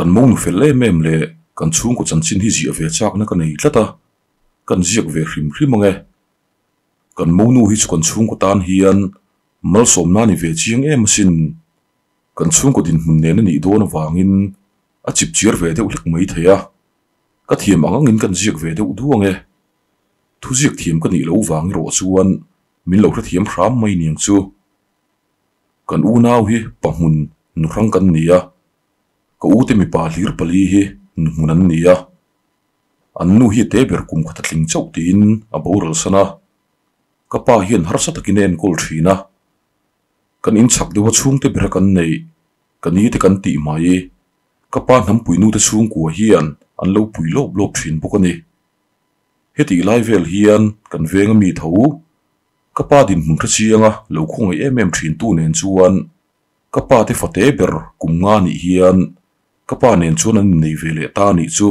Kan monu fel em em leh kan chhungkaw chanchin hi ziah ve chakna ka nei tlat a, kan ziak ve hrim hrim ang e. Kan monu hi chu kan chhungkaw tan hian malsawmna ni ve chiang em asin. Kan chhungkaw dinhmun nen a nih dawn avangin a chip chiar ve deuh hlek mai thei a, ka thiam ang angin kan ziak ve deuh duang e. Thuziak thiam ka nih loh vang erawh chuan min lo hrethiam hram mai niang chu. Kan unau hi pahmun nu hrang kan ni a, ka ute mipa hlir pali hi nu hmun an ni a. An nu hi te ber kum khat a tling chauh tiin a boral san a, ka pa hian harsa takin a enkawl thin a. Kan inchhak deuha chhungte bera kan neih, ka ni te kan tih mai, ka pa hnampui nute chhungkua hian an lo pui lawp lawp thin bawk a ni. Hetih lai vel hian kan venga mi tho, ka pa dinhmun hre chianga lo khawngaih em em thin tu nen chuan ka pa te fate ber kum nga nih hian ka pa nen chuan an innei ve leh ta nih chu.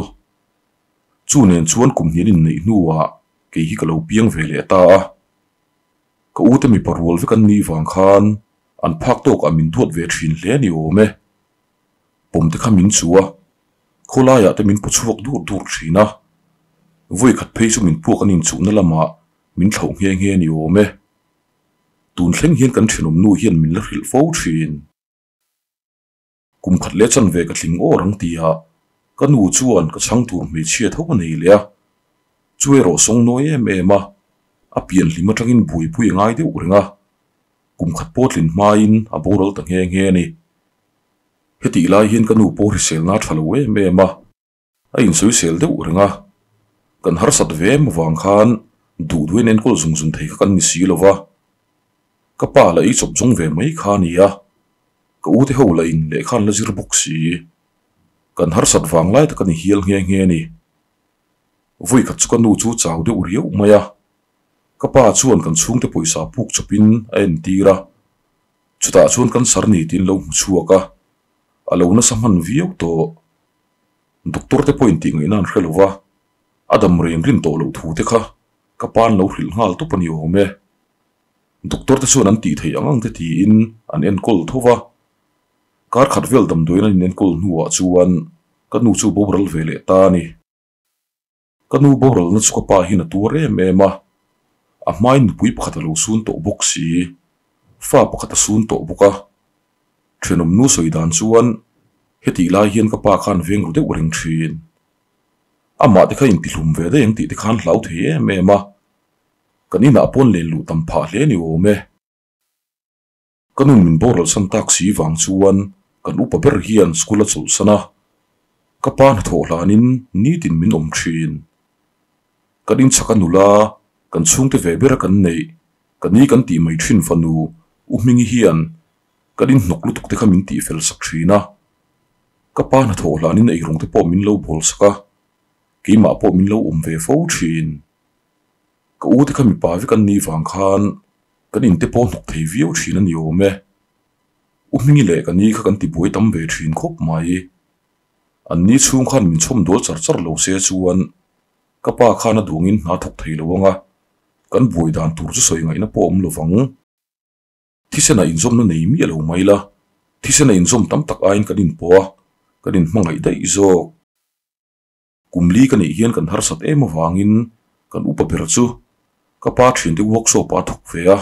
Chu nen chuan kum hnih an inneih hnuah kei hi ka lo piang ve leh ta a. Ka ute mipa rual vek an nih vang khan an phak tawkah min duat ve thin hle a ni awm e. Pawm te kha min chu a, khawlaiah te min pu chhuak dur dur thin a. Vawi khat phei chu min puak an inchuhna lamah min thlauh nghe nghe a ni awm e. Tun thleng hian kan thenawm nu hian min la hrilh fo thin. Kum khat leh chanve ka tling awr ang tia ka nu chuan ka chhang tur hmeichhia tho a nei leh a, chu erawh sawng nawi em em a, a pian hlim atangin buaipui a ngai deuh reng a, kum khat pawh tlin hmain a boral ta nghe nghe a ni. Hetih lai hian ka nu pawh hriselna a tha lo em em a. A insawisel deuh reng a, kan harsat ve em avang khan duh duhin enkawl zung zung thei kha kan ni si lo va, ka pa la ei chawp zawng ve mai kha a ni a, ka ute ho la in lehkha an la zir bawk si. Kan harsat vang lai tak a ni hial nghe nghe a ni. Vawi khat chu ka nu chu chau deuh riauh mai a, ka pa chuan kan chhungte pawisa puk chawpin a entir a, chutah chuan cancer ni tiin lo hmu chhuak a, a lo nasa hman viau tawh. Doctor te pawhin tih ngaihna an hre lo va, a dam reng rin tawh loh thu te kha ka pa'n lo hrilh nghal tawp a ni awm e. Doctor te chuan an tih theih ang ang te tiin an enkawl tho va, kar khat vel damdawiin an inenkawl hnuah chuan ka nu chu boral ve leh ta a ni. Ka nu boralna chu ka pa hian a tuar em em a, a hmain nupui pakhat a lo sun tawh bawk si, fa pakhat a sun tawh bawk a. Thenawm nu sawi dan chuan hetih lai hian ka pa khan veng ru deuh reng thin. Amah te kha intihlum ve daih ang tih te khan hlau thei em em a, kan inah pawn len luh tam phah hle ni awm e. Ka nun min boral san tak si vang chuan kan upa ber hian school a chawlhsan a, ka pa hnathawh hlanin nitin min awm thin. Kan inchhak a nula, kan chhungte ve bera kan neih, ka ni kan tih mai thin fanu U Hmingi hian kan inhnawk lutuk te kha min tihfel sak thin a. Ka pa hnathawh hlanin eirawng te pawh min lo bawl sak a, keimah pawh min lo awm ve fo thin. Ka u te kha mipa vek an nih vang khan kan inte pawh hnawk thei viau thin a ni awm e. U Hmingi leh ka ni kha kan tibuai tam ve thin khawp mai. An ni chhung khan min chhawm dawl char char lo se chuan ka pa khan a duangin hna thawk thei lo ang a, kan buai dan tur chu sawi ngaihna pawh awm lo vang. Thisen a inzawmna nei miah lo mai la, thisen a inzawm tam tak aiin kan inpawh a, kan inhmangaih daih zawk. Kum li ka nih hian kan harsat em avangin kan upa ber chu ka pa thiante workshop ah a thawk ve a,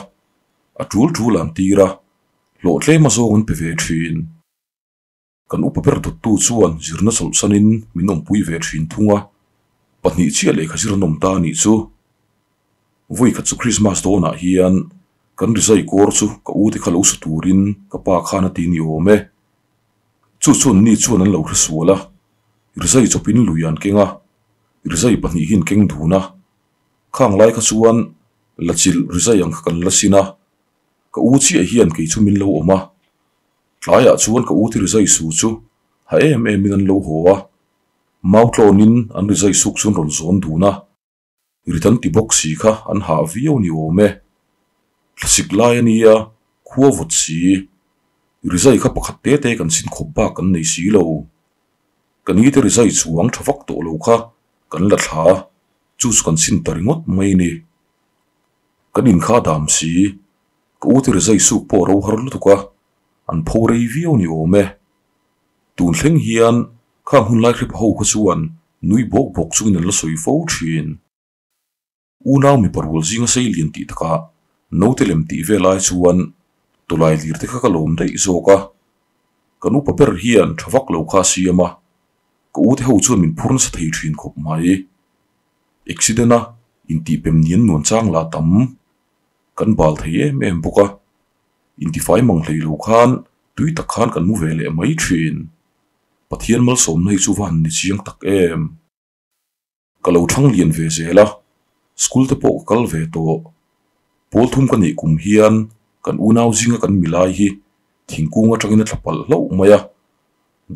a tul tul an tir a, hlawh tlem a zawng an pe ve thin. Kan upa ber dawttu chuan zirna chawlhsanin min awmpui ve thin thung a, pahnih chiah lehkha zir an awm ta a nih chu. Vawi khat chu Christmas dawnah hian kan rizai kawr chu ka u te kha lo su turin ka pa khan a ti ni awm e. Chu chuan ni chuan an lo hre sual a, rizai chawpin lui an keng a, rizai pahnih hi an keng dun a. Khang lai kha chuan la chilh rizai ang kha kan la sin a, ka u chiah hian kei chu min lo awm a. Tlaiah chuan ka u te rizai su chu ha em em in an lo haw a, mau tlawnin an rizai suk chu an rawn zawn dun a. Rit an ti bawk si kha an hah viau ni awm e. Thlasik lai a nia, khua vawt si. Rizai kha pakhat te te kan sin khawp bak kan nei si lo. Ka ni te rizai chuang tha vak tawh lo kha kan la thla, chu chu kan sin ta ringawt mai ni. Kan inkha dam si, ka u te rizai suk pawh a ro har lutuk a, an pho rei viau ni awm e. Tun thleng hian. Khang hun lai hrep ho kha chuan nui bawk bawk chungin an la sawi fo thin. Unau mipa rual zinga sei lian tih takah naute lem tih vel ai chuan tawlai lir te kha ka lawm daih zawk a. Kan upa ber hian tha vak lo kha a siam a, ka u te ho chuan min phur nasa thei thin khawp mai. Accident a intihpem nian nuan chang lah tam. Kan bal thei em em bawk a, intifai mang hlei lo khan tui tak khan kan mu ve leh mai thin. Pathian malsawmna hi chu va han ni chiang tak em. Ka lo thang lian ve zel a, school te pawh ka kal ve tawh. Pawl thum ka nih kum hian kan unau zinga kan milai hi thingkung atangin a tla palh hlauh mai a,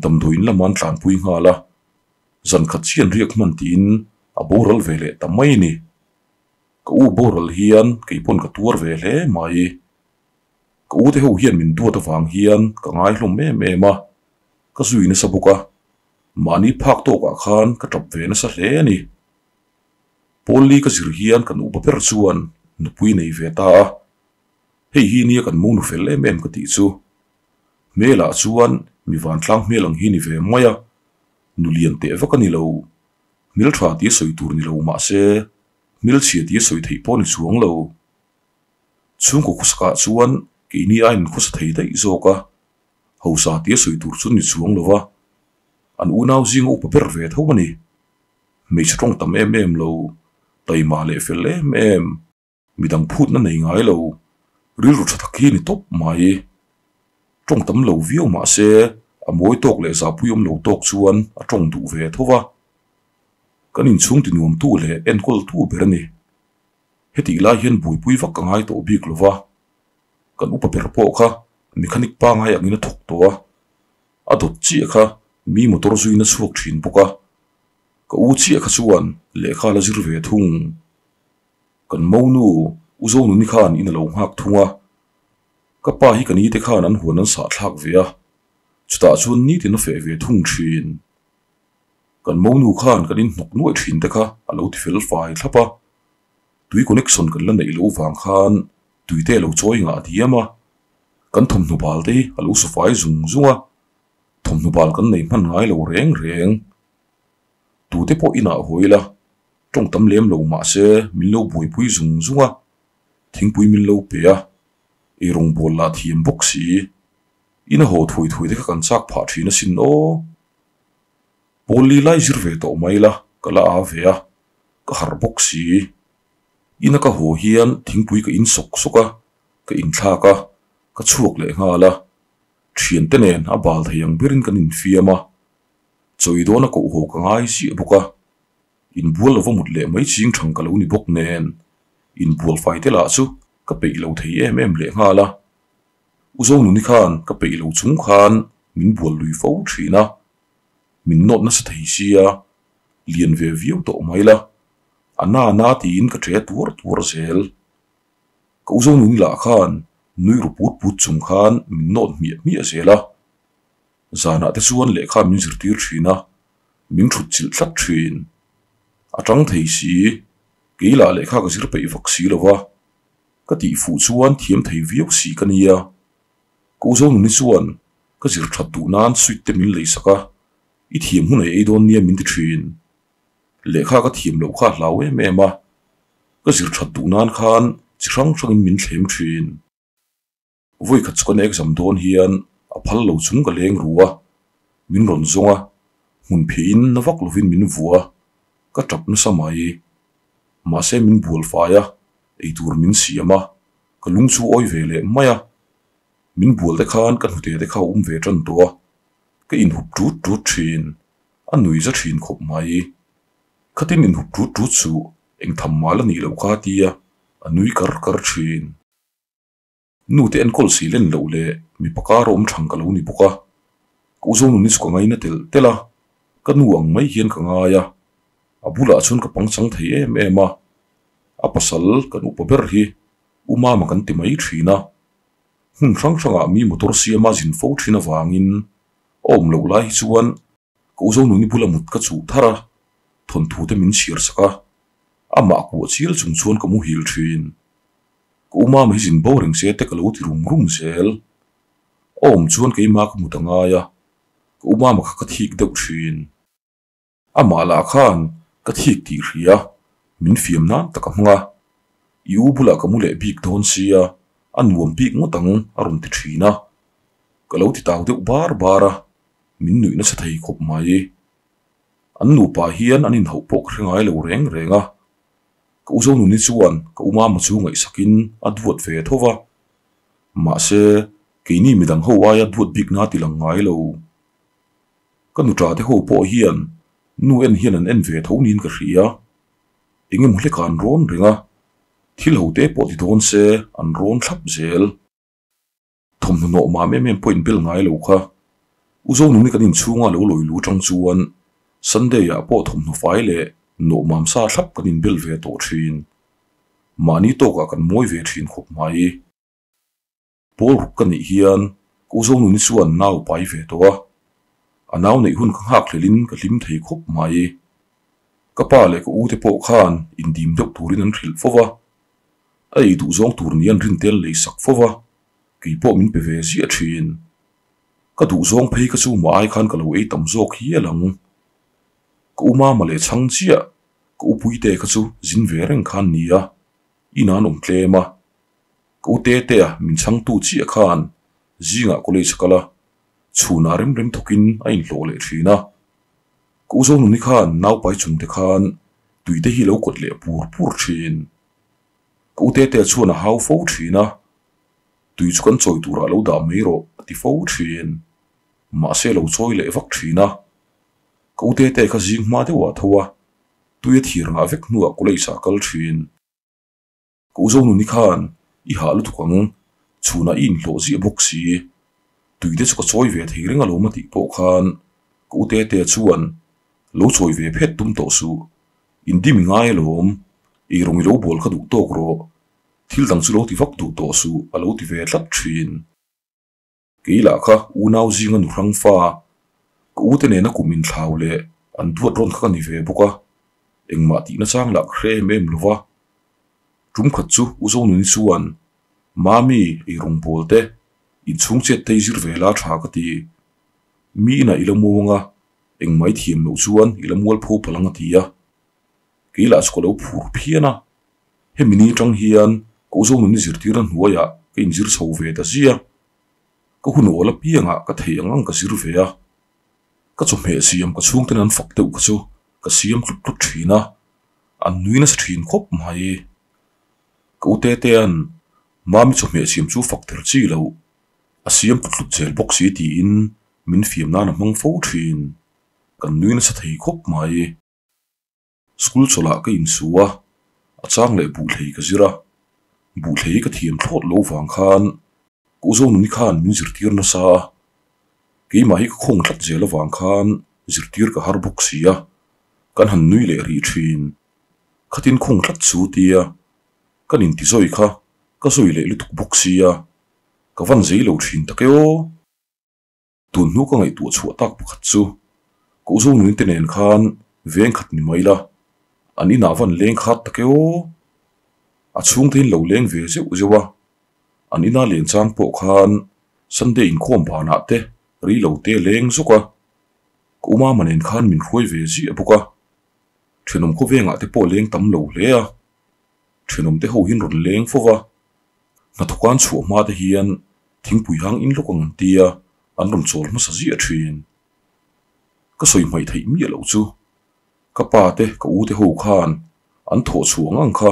damdawiin lama an tlanpui nghal a, zan khat chian riak hman tiin a boral ve leh ta mai ni. Ka u boral hian kei pawn ka tuar ve hle mai. Ka u te ho hian min duat avang hian ka ngai hlawm em em a, ka zui nasa bawk a, mahni phak tawkah khan ka tap ve nasa hle a ni. Pawl-li ka zir hian kan upa ber chuan nupui nei ve ta a, hei hi nia kan monu fel em em ka tih chu. Hmelah chuan mi vantlang hmel ang hi ni ve mai a, nu lian teh vak a ni lo. Hmeltha tia sawi tur ni lo mah se, hmelchhia tia sawi theih pawh a ni chuang lo. Chhungkaw khawsakah chuan keini aiin khawsa thei daih zawk a, hausa tia sawi tur chu ni chuang lo va, an unau zinga upa ber ve tho a ni. Hmeichhe tawng tam em em lo, taima leh fel em em, midang phutna nei ngai lo, rilru tha tak hi ni tawp mai. Tawng tam lo viau mah se, a mawi tawk leh zahpui awm lo tawk chuan a tawng duh ve tho va. Kan inchhung tinuamtu leh enkawltu ber a ni. Hetih lai hian buaipui vak ka ngai tawh bik lo va, kan upa ber pawh kha mechanic pangai angin a thawk tawh a, a dawt chiah kha mi motor zuiin a chhuak thin bawk a, ka u chiah kha chuan lehkha la zir ve thung. Kan monu U Zonuni khan in a lo nghak thung a, ka pa hi ka ni te khan an huan an sah thlak ve a, chutah chuan nitin a feh ve thung thin. Kan monu khan kan inhnawk nuaih thin te kha a lo ti fel fai thlap a, tui connection kan la neih loh vang khan tui te a lo chawi ngah diam a, kan thawmhnaw bal te hi a lo su fai zung zung a, thawmhnaw bal kan nei hman ngai lo reng reng. Tute pawh inah hawi la, tawng tam lem lo mah se min lo buaipui zung zung a, thingpui min lo pe a, eirawng bawl lah thiam bawk si, ina haw thuai thuai te kha kan chak phah thin asin aw. Pawl li lai zir ve tawh mai la, ka la a ve a, ka harh bawk si. Ina ka haw hian thingpui ka in sawk sawk a, ka inthlak a, ka chhuak leh nghal a. Thiante nen a bal thei ang berin kan infiam a, chawi dawna koh haw ka ngai ziah bawk a. Inbual lova mut leh mai ching thang ka lo ni bawk nen, inbual fai te lah chu ka peih lo thei em em leh nghal a. U Zonuni khan ka peih lo chung khan min bual lui fo thin a, min nawt nasa thei sia, lian ve viau tawh mai la, a na na tiin ka ṭe tuar tuar zel. Ka U Zonuni lah khan nui ru put put chung khan min nawt hmiah hmiah zel a, zanah te chuan lehkha min zirtir thin a, min ṭhut chilh tlat thin. A ṭang thei si, kei lah lehkha ka zir peih vak si lo va. Ka tih fuh chuan thiam thei viau si ka nia. Ka u Zonuni chuan ka zir that duh nan sweet te min lei sak a, i thiam hun ei ei dawn nia min ti thin. Lehkha ka thiam loh kha a hlau em em a, ka zir that duh nan khan chi hrang hrangin min thlem thin. Vawi khat chu kan exam dawn hian a phal lo chung ka leng ru a, min rawn zawng a, hmun phiahin na vak lovin min vua a, ka tap nasa mai. Mahse min bual fai a, eitur min siam a, ka lung chu awi ve leh mai a. Min bual te khan ka hnute te kha a um ve tan tawh a, ka inhup tut tut thin, a nui za thin khawp mai. Khatin inhup tut tut chu engtham mal a nih loh kha tia a nui kar kar thin. Nu te enkawl si len loh leh mipa kar awm thang ka lo ni bawk a, ka u Zonuni chu ka ngaina telh telh a, ka nu ang mai hian ka ngai a, a bulah chuan ka pangchang thei em em a, a pasal kan upa ber hi u Mama kan ti mai thin a, hmun hrang hrangah mi motor siama zin fo thin avangin a awm loh lai hi chuan ka u Zonuni bula mut ka chuh thar a, thawnthu te min chhiar sak a, amah kuah chial chung chuan ka muhil thin. Ka u Mama hi zin bo reng se te ka lo ti rum rum zel. A awm chuan keimah ka hmu ta ngai a. ka u mama kha ka thik deuh thin. Amah lah khan ka thik tih hria, min fiam nan tak a hmang a. I u bulah ka mu leh bik dawn sia, a nuam bik ngawt ang a rawn ti thin a. Ka lo ti tau deuh bar bar a, min nuih nasa thei khawp mai. An nupa hian an inhauh pawh ka hre ngai lo reng reng a. Ka u Zonuni chuan ka u mama chu ngaihsakin a duat ve tho va. Mahse, keini midang ho aia duat bikna ti lang ngai lo. Ka nuṭa te ho pawh hian nu en hian an en ve tho niin ka hria. Eng emaw hlekah an rawn reng a, thil ho te pawh ti dawn se an rawn thlap zel. Thawmhnaw nawh mam em em pawh inbel ngai lo kha. U Zonuni kan inchhunga lo lawi lu chang chuan Sunday ah pawh thawmhnaw fai leh nawh mam sa thlap kan inbel ve tawh thin. Mahni tawkah kan mawi ve thin khawp mai. Pawl ruk ka nih hian ka U Zonuni chuan nau pai ve tawh a. A nau neih hun ka nghak hlelin ka hlim thei khawp mai. Ka pa leh ka u te pawh khan indim deuh turin an hrilh fo va. A ei duh zawng tur ni an rin tel lei sak fo va, kei pawh min pe ve ziah thin. Ka duh zawng phei ka chu mah ai khan ka lo ei tam zawk hial ang. Ka u mama leh chhang chiah, ka u puite kha chu zin ve reng khan nia, in an awm tlem a. Ka u Tetea min chhangtu chiah khan zingah college a kal a, chhunah rem rem thawkin a inhlawh leh thin a. Ka u Zonuni khan naupai chungte khan tuite hi lo kawt leh pur pur thin. Ka u Tetea chuan a hau fo thin a, Tui chu kan chawi turah lo dah mai rawh a ti fo thin. Mahse lo chawi leh vak thin a. Ka u Tetea kha zing hma deuhah tho a, tui a thir ngah vek hnuah college ah a kal thin. Ka u Zonuni khan i hah lutuk ang, chhunah i inhlawh ziah bawk si. Tui te chu ka chawi ve thei reng alawm a tih pawh khan ka u Tetea chuan lo chawi ve phet tum tawh suh. Indim i ngai alawm, ei rawng i lo bawl kha duh tawk rawh, thil dang chu lo ti vak duh tawh suh a lo ti ve tlat thin. Kei lah kha unau zinga nu hrang fa, ka ute nena kum inthlau leh an duat rawn kha ka ni ve bawk a, engmah tihna chang lah ka hre em em lo va. Tum khat chu U Zonuni chuan, Mami, ei rawng bawl te, inchhung chet te i zir ve la tha ka ti. Mi inah i la muang a, Engmai thiam loh chuan i la mual pho palh ang a ti a. Kei lah chu ka lo phur phian a. Hemi ni atang hian ka u Zonuni zirtirna hnuaiah ka inzir chho ve ta zia. Ka hun awl apiangah ka theih ang ang ka zir ve a. Ka chawhmeh siam ka chhungten an fak deuh kha chu ka siam tlut tlut thin a, an nui nasa thin khawp mai. Ka u Tetea'n Mami chawhmeh siam chu fak der chi loh, a siam tlut tlut zel bawk si tiin min fiam nan a hmang fo thin. Kan nui nasa thei khawp mai. School chawlhah ka insu a, a chang leh buhthlei ka zir a. Buhthlei ka thiam thlawt lo vang khan ka u Zonuni khan min zirtir nasa a. Keimah hi ka khawng tlat zel avang khan zirtir ka har bawk si a, kan han nui leh rih thin. Khatin khawng tlat chu tia kan inti zawi kha ka zawi leh lutuk bawk sia, ka van zei lo thin tak e aw. Tun hnu ka ngaihtuah chhuah tak pakhat chu ka u Zonuni te nen khan veng khat ni mai la, an inah van leng khat tak e aw. A chhungte in lo leng ve zeuh zeuh a, an ina len chang pawh khan Sunday inkhawm banah te rei lo te leng zawk a, ka u Mama nen khan min hruai ve ziah bawk a, thenawm khawvengah te pawh leng tam lo hle a, thenawm te ho hian rawn leng fo va. Hnathawkan chhuah hma te hian thingpui hang in lawk ang an tia an rawn chawl hmasa ziah thin. Ka sawi hmaih theih miah loh chu ka pa te ka u te ho khan an thawh chhuah ang ang kha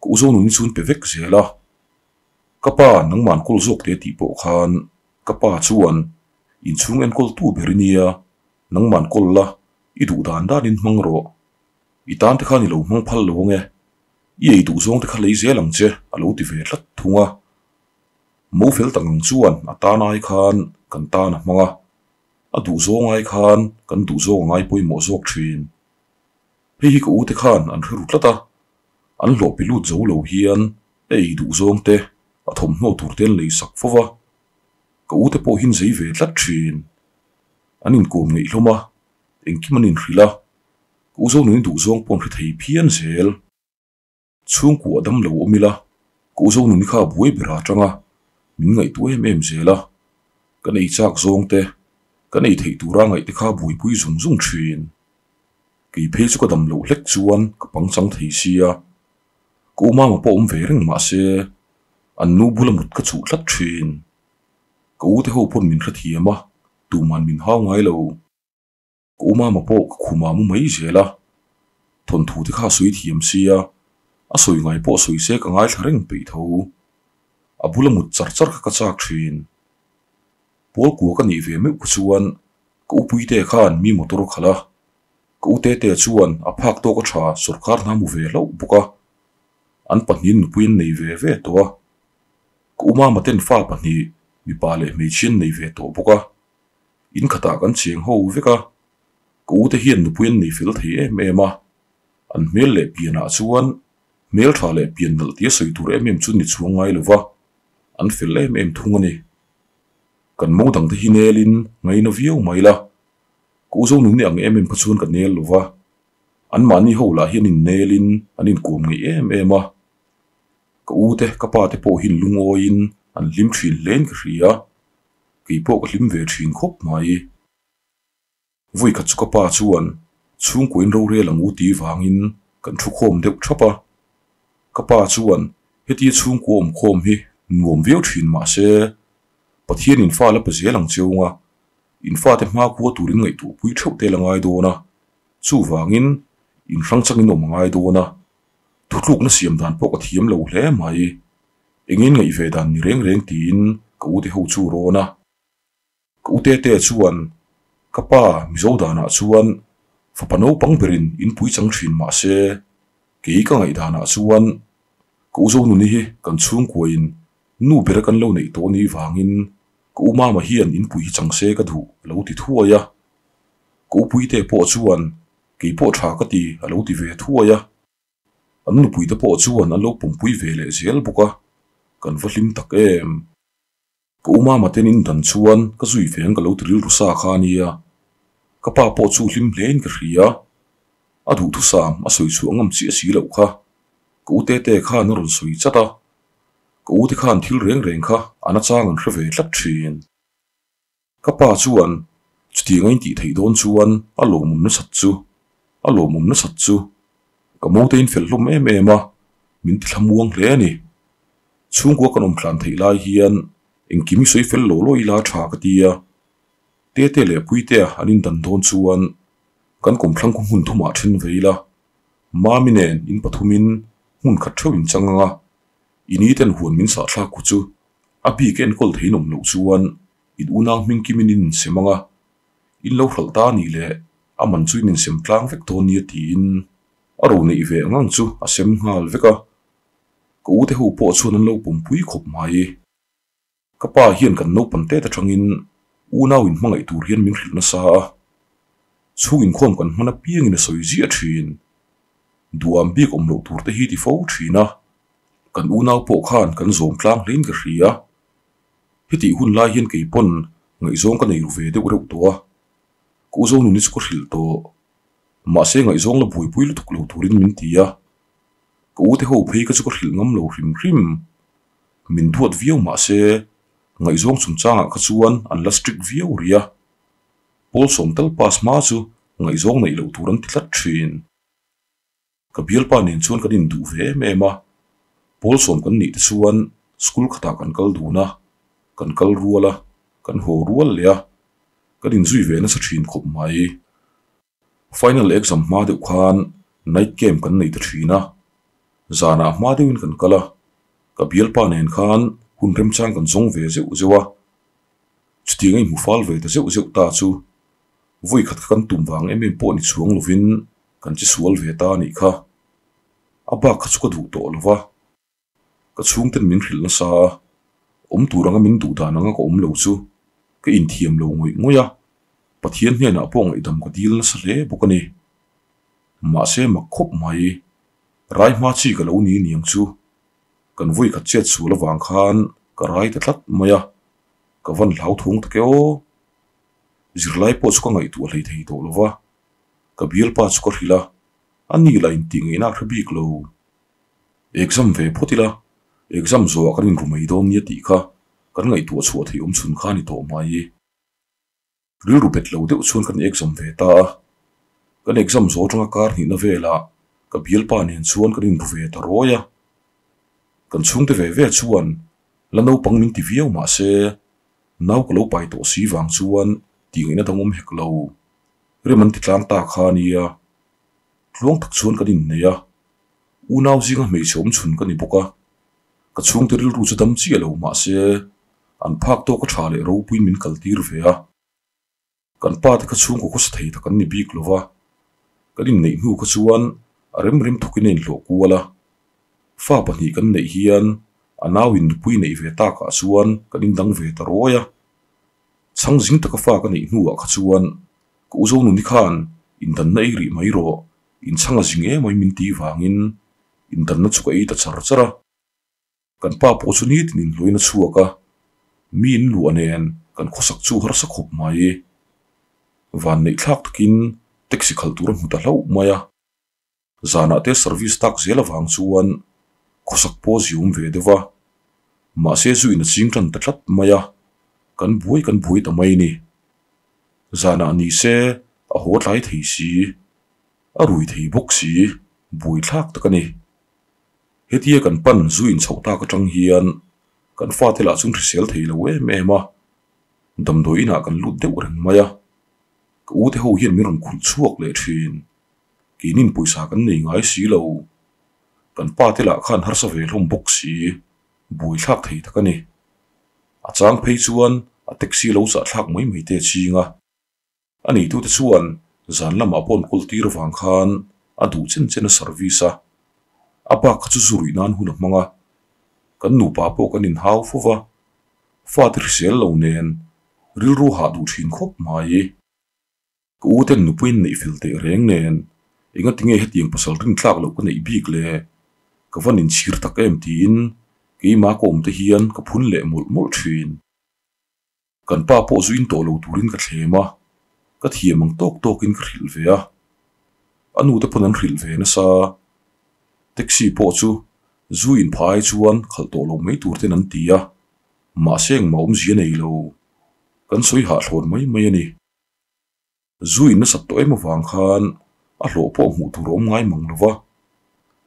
ka u Zonuni chu an pe vek zel a. Ka pa nangman kawl zawk te tih pawh khan ka pa chuan inchhung enkawl tu ber i nia nangman kawl la i duh dan danin hmang rawh. I tan te khan i lo hmang phal lo ang e. I ei duh zawng te kha lei zel ang che, a lo ti ve tlat thung a. Mo fel tak ang chuan a tan ai khan kan tan a hmang a, a duh zawng ai khan kan duh zawng a ngai pawimawh zawk thin. Hei hi ka u te khan an hre ru tlat a, an hlawh pi lut zo lo hian a ei duh zawng te, a thawmhnaw tur te an lei sak fo va. Ka u te pawh hin zei ve tlat thin. An inkawm ngeih hlawm a, engkim an inhrilh a, Ka u Zonuni duh zawng pawh an hre thei phian zel. Chhungkua dam lo awm ila, ka u Zonuni kha a buai ber a tang a, min ngaihtuah em em zel a. Kan ei chak zawng te, Kan ei theih tura ngaih te kha buaipui zung zung thin. Kei phei chu ka dam loh hlek chuan ka pangchang thei sia. Ka u mama pawh awm ve reng mah se an nu bula mut ka chuh tlat thin. Ka u te ho pawn min hrethiam a, tuman min hau ngai lo. Ka u mama pawh ka khuma mu mai zel a, thawnthu te kha a sawi thiam sia, a sawi ngai pawh sawi se ka ngaithla reng peih tho. A bula mut char char kha ka chak thin. Pawl kua ka nih ve meuh kha chuan ka upuite khan mi motor a khalh a, ka utete chuan a phak tawk a tha sawrkar hna hmu ve hlauh bawk a, an pahnihin nupui an nei ve ve tawh a. Ka u mama ten fa pahnih mipa leh hmeichhia an nei ve tawh bawk a, in khatah kan cheng ho vek a, ka ute hian nupui an nei fel thei em em a, an hmel leh pianah chuan hmel tha leh pian nalh tia sawi tur em em chu ni chuang ngai lo va, an fel em em thung a ni. Kan mo dangte hi nelin ngaina viau mai la, ka u Zonuni ang em em kha chuan ka nel lo va, anmahni ho lah hian innelin an inkuam ngeih em em a. Ka u te, ka pa te pawh hi lungawiin an hlim thin hlein ka hria, kei pawh ka hlim ve thin khawp mai. Vawi khat chu ka pa chuan chhungkuain rorel ang u tih vangin kan thu khawm deuh thap a. Ka pa chuan hetia chhungkua awm khawm hi nuam viau thin mah se, Pathianin fa la pe zel ang cheu nga, in fate hmakhua turin ngaihtuahpui theuh te la ngai dawn a, chuvangin in hrang changin awm a ngai dawn a, thutlukna siam dan pawh ka thiam lo hle mai, engin ngaih ve dan ni reng reng tiin ka ute ho chu rawn a. Ka utete chuan ka pa Mizo danah chuan fapa naupang berin in pui chang thin mah se, kei ka ngaih danah chuan ka u Zonuni hi kan chhungkuain nu bera kan lo neih tawh ni vangin ka u Mama hian in pui hi chang se ka duh a lo ti thuai a. Ka u Puite pawh chuan kei pawh tha ka ti a lo ti ve thuai a. An nupuite pawh chuan an lo pumpui ve leh zel bawk a, kan va hlim tak em. Ka u mama ten in dan chuan ka zui ve ang ka lo ti rilru sa kha a nia. Ka pa pawh chu hlim hle in ka hria. A duhthusam a sawi chhuah ngam chiah si loh kha. Ka u tete khan a rawn sawi chat a. Ka u te khan thil reng reng kha a nachang an hre ve tlat thin. Ka pa chuan chutiang a intih theih dawn chuan a lawmawm nasat chu a lawmawm nasat chu ka mote in fel hlawm em em a, min ti thlamuang hle a ni. Chhungkua kan awm tlan theih lai hian engkim i sawi fel lo law ila tha ka ti a, Tete leh Puitea an indan dawn chuan kan kawmthlang khu hmun thumah then ve ila, Mami nen in pathumin hmun khat theuh in chang ang a, i ni ten huan min sahthlak khu chu a bik enkawl theiin awm loh chuan in unau hming kimin in insem ang a, in lo hralh ta a nih leh a man chu in insem tlang vek dawn nia tiin a ro neih ve ang ang chu a sem nghal vek a, ka ute ho pawh chuan an lo pumpui khawp mai. Ka pa hian kan naupang tet atangin unau in hmangaih tur hian min hrilh nasa a, chhung inkhawm kan hman apiangin a sawi ziah thin. Duham bik awm loh tur te hi ti fo thin a, kan unau pawh khan kan zawm tlang hlein ka hria. Hetih hun lai hian kei pawn ngaihzawng ka nei ru ve deuh reuh tawh a, ka u Zonuni chu ka hrilh tawh. Mahse ngaihzawng la buaipui lutuk lo turin min ti a, ka u te ho phei ka chu ka hrilh ngam lo hrim hrim. Min duat viau mahse ngaihzawng chungchangah kha chuan an la strict viau rih a, pawl sawm tal pass hma chu ngaihzawng neih loh tur an ti tlat thin. Ka bialpa nen chuan kan induh ve em em a, pawl sawm kan nih te chuan school khatah kan kal dun a, kan kal rual a, kan haw rual leh a, kan inzui ve nasa thin khawp mai. Final exam hma deuh khan night camp kan nei ta thin a, zanah hma deuhin kan kal a, ka bialpa nen khan hun remchang kan zawng ve zeuh zeuh a, chutiang a inhmu fal ve ta zeuh zeuh ta chu vawi khat kha kan tum vang em em pawh ni chuang lovin kan che sual ve ta a nih kha. A bak kha chu ka duh tawh lo va, ka chhungten min hrilh nasa a, awm tur anga min duh dan anga ka awm lo chu ka inthiam lo ngawih ngawih a, Pathian hnenah pawh ngaihdam ka dil nasa hle bawk a ni. Mahse mak khawp mai, rai hma chi ka lo ni niang chu, kan vawi khat chet sual avang khan ka rai ta tlat mai a, ka van hlauthawng tak e aw. Zirlai pawh chu ka ngaihtuah hlei thei tawh lo va, ka bialpa chu ka hrilh a, a ni lah intih ngaihna a hre bik lo. Exam ve phawt ila, exam zawhah kan inru mai dawn nia tih kha kan ngaihtuah chhuah theih awm chhun kha a ni tawh mai. Rilru bet lo deuh chuan kan exam ve ta a, kan exam zawh atanga kar hnihna velah ka bialpa nen chuan kan inru ve ta rawi a. Kan chhungte ve ve chuan la naupang min ti viau mah se nau ka lo pai tawh si vang chuan tih ngaihna dang awm hek lo. Rem an ti tlang ta kha a nia. Tluang tak chuan kan innei a, unau zinga hmeichhe awm chhun ka ni bawk a, ka chhungte rilru chu dam chiah lo mah se an phak tawk a tha leh ropuiin min kal tir ve a. Kan pa te kha chhungkaw khawsa thei tak an ni bik lo va, kan inneih hnu kha chuan a rem rem thawkin a inhlawh kual a. Fa pahnih kan neih hian a nau in nupui neih ve takah chuan kan indang ve ta rawi a. Chhang zing taka fa ka neih hnuah kha chuan ka u Zonuni khan indanna ei rih mai rawh, inchhang a zing em mai min tih vangin indanna chu ka ei ta char char a. Kan pa pawh chu nitin inhluain a chhuak a, mi in luah nen kan khawsak chu harsa khawp mai. Vanneih thlak takin taxi khalh tur a hmu ta hlauh mai a. Zanah te service tak zel avang chuan khawsak pawh a zium ve deuh a, mahse zu in a ching tan ta tlat mai a, kan buai kan buai ta mai ni. Zanah ni se a haw tlai thei si, a rui thei bawk si, buai thlak tak a ni. Hetia kan pan zu in chhoh tak atang hian kan fate lah chu an hrisel thei lo em em a, damdawi inah kan lut deuh reng mai a, ka u te ho hian min rawn khulh chhuak leh thin. Keinin pawisa kan nei ngai si lo. Kan pa te lah khan harsa ve hlawm bawk si, buaithlak thei tak a ni. A chang phei chuan a taxi lo chahthlak mai mai te a ching a. A neitute chuan zan lamah pawh an kawl tir avang khan a duh chen chen a service a. A bak kha chu zu ruih nan hun a hmang a. Kan nupa pawh kan inhau fo va, fate hrisel lo nen rilru hah duh thin khawp mai. Ka u ten nupuiin neih fel teh reng nen engati nge hetiang pasal rin tlak loh ka neih bik le? Ka van inchhir tak em tiin keimah ka awm te hian ka phun leh mawlh mawlh thin. Kan pa pawh zu in tawh lo turin ka thlem a, ka thiam ang tawk tawkin ka hrilh ve a. A nu te pawn an hrilh ve nasa. Taxi pawh chu zu in phah ai chuan khalh tawh lo mai tur ten an ti a, mahse engmah awmzia nei lo. Kan sawi hahthlawn mai mai a ni. Zu in nasat tawh em avang khan a hlawh pawh hmuh tur a awm ngai mang lo va,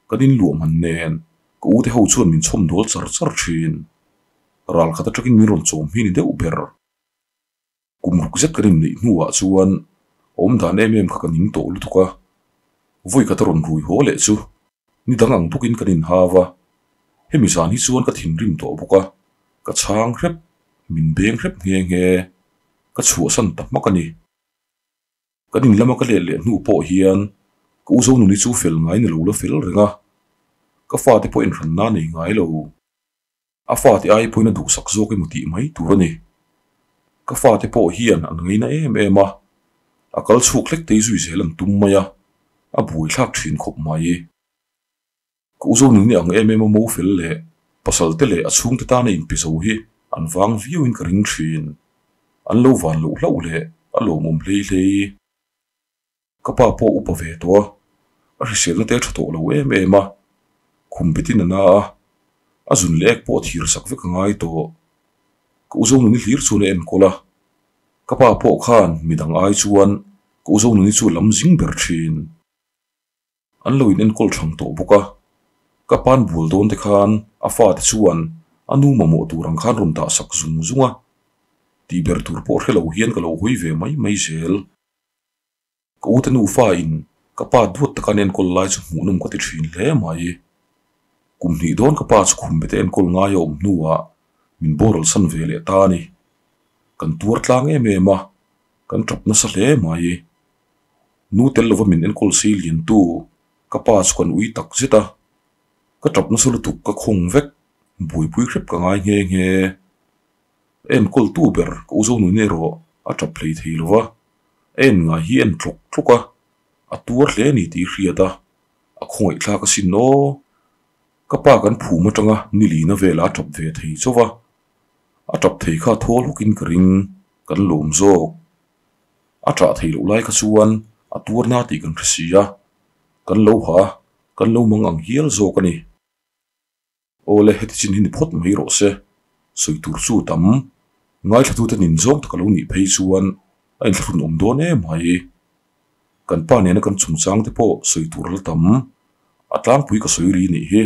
kan inluah hman nen ka u te ho chuan min chhawm dawl char char thin. Ral khat atangin min rawn chawm hi ni deuh ber. Kum ruk zet kan inneih hnuah chuan awm dan em em kha ka ning tawh lutuk a, vawi khat a rawn rui haw leh chu ni dang ang bawkin kan inhau a, hemi zan hi chuan ka thinrim tawh bawk a, ka chhang hrep, min beng hrep nghe nghe. Ka chhuahsan ta hmak a ni. Kan in lama ka let leh hnu pawh hian ka u Zonuni chu fel ngai ni lo la fel reng a, ka fate pawh inhran na nei ngai lo. A fate ai pawhin a duhsak zawk emaw tih mai tur a ni. Ka fate pawh hian an ngaina em em a, a kal chhuak hlek tei zui zel an tum mai a, a buaithlak thin khawp mai. Ka u Zonuni ang em em a mo fel leh pasal te leh a chhungte tana inpe zo hi an vang viauin ka ring thin. An lo van loh hlauh leh a lawmawm hlei hlei. Ka pa pawh upa ve tawh a, a hriselna te a tha tawh lo em em a, khum betin a na a, a zun leh ek pawh a thir sak vek a ngai tawh. Ka u Zonuni hlir chuan a enkawl a, ka pa pawh khan midang ai chuan ka u Zonuni chu a lam zing ber thin. An lo in enkawl thang tawh bawk a, ka pan bual dawn te khan a fate chuan a nu mamawh tur ang khan rawn dah sak zung zung a, tih ber tur pawh hre lo hian ka lo hawi ve mai mai zel. Ka ute nufa in ka pa duat taka an enkawl lai chu hmuhnawm ka ti thin hle mai. Kum hnih dawn ka pa chu khum bete enkawl ngai a awm hnuah min boral san ve leh ta a ni. Kan tuar tlang em em a, kan tap nasa hle mai. Nu tel lova min enkawl sei liantu ka pa chu kan ui tak zet a, ka tap nasa lutuk ka khawng vek, buaipui hrep ka ngai nghe nghe. Enkawltu ber ka u Zonun erawh a tap hlei thei lova, a en ngai hi a en tlawk tlawk a, a tuar hle a ni tih hriat a, a khawngaih thlak asin aw. Ka pa kan phum atanga nilina velah a tap ve thei chauh va, a tap thei kha thawl hawkin ka ring, kan lawm zawk. A ṭah theih loh lai kha chuan a tuar na tih kan hre si a, kan lo hah a, kan lo mang ang hial zawk a ni. Aw le, heti chin hi ni phawt mai rawh se, sawi tur chu tam. Ngaithlatute nin zawng tak a lo nih phei chuan A inthlahrun awm dawn em mai. Kan pa nena kan chungchang te pawh sawi tur a la tam. A tlangpui ka sawi ri nih hi.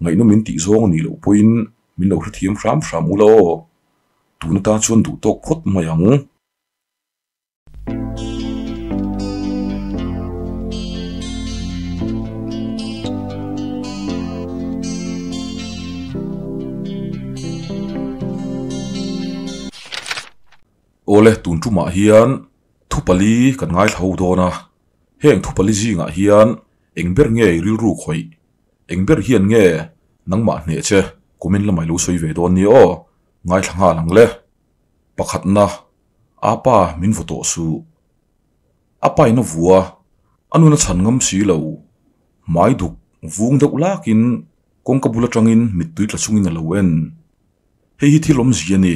Ngaihnawm in tih zawng a nih loh pawhin min lo hrethiam hram hram ula aw. Tun atan chuan duh tawk phawt mai ang. Awle tun tumah hian thu pali kan ngaithla ho dawn a, heng thu pali zingah hian eng ber nge i rilru khawih, eng ber hian nge nangmah hneh che comment lamah i lo sawi ve dawn nia aw, ngaithla nghal ang le. Pakhatna, Apa min vaw tawh suh. A pa in a vua, a nun a chhan ngam si lo. Hmai duk vung deuh lakin kawngka bul atangin mittui tla chungin a lo en. Hei hi thil awmzia a ni.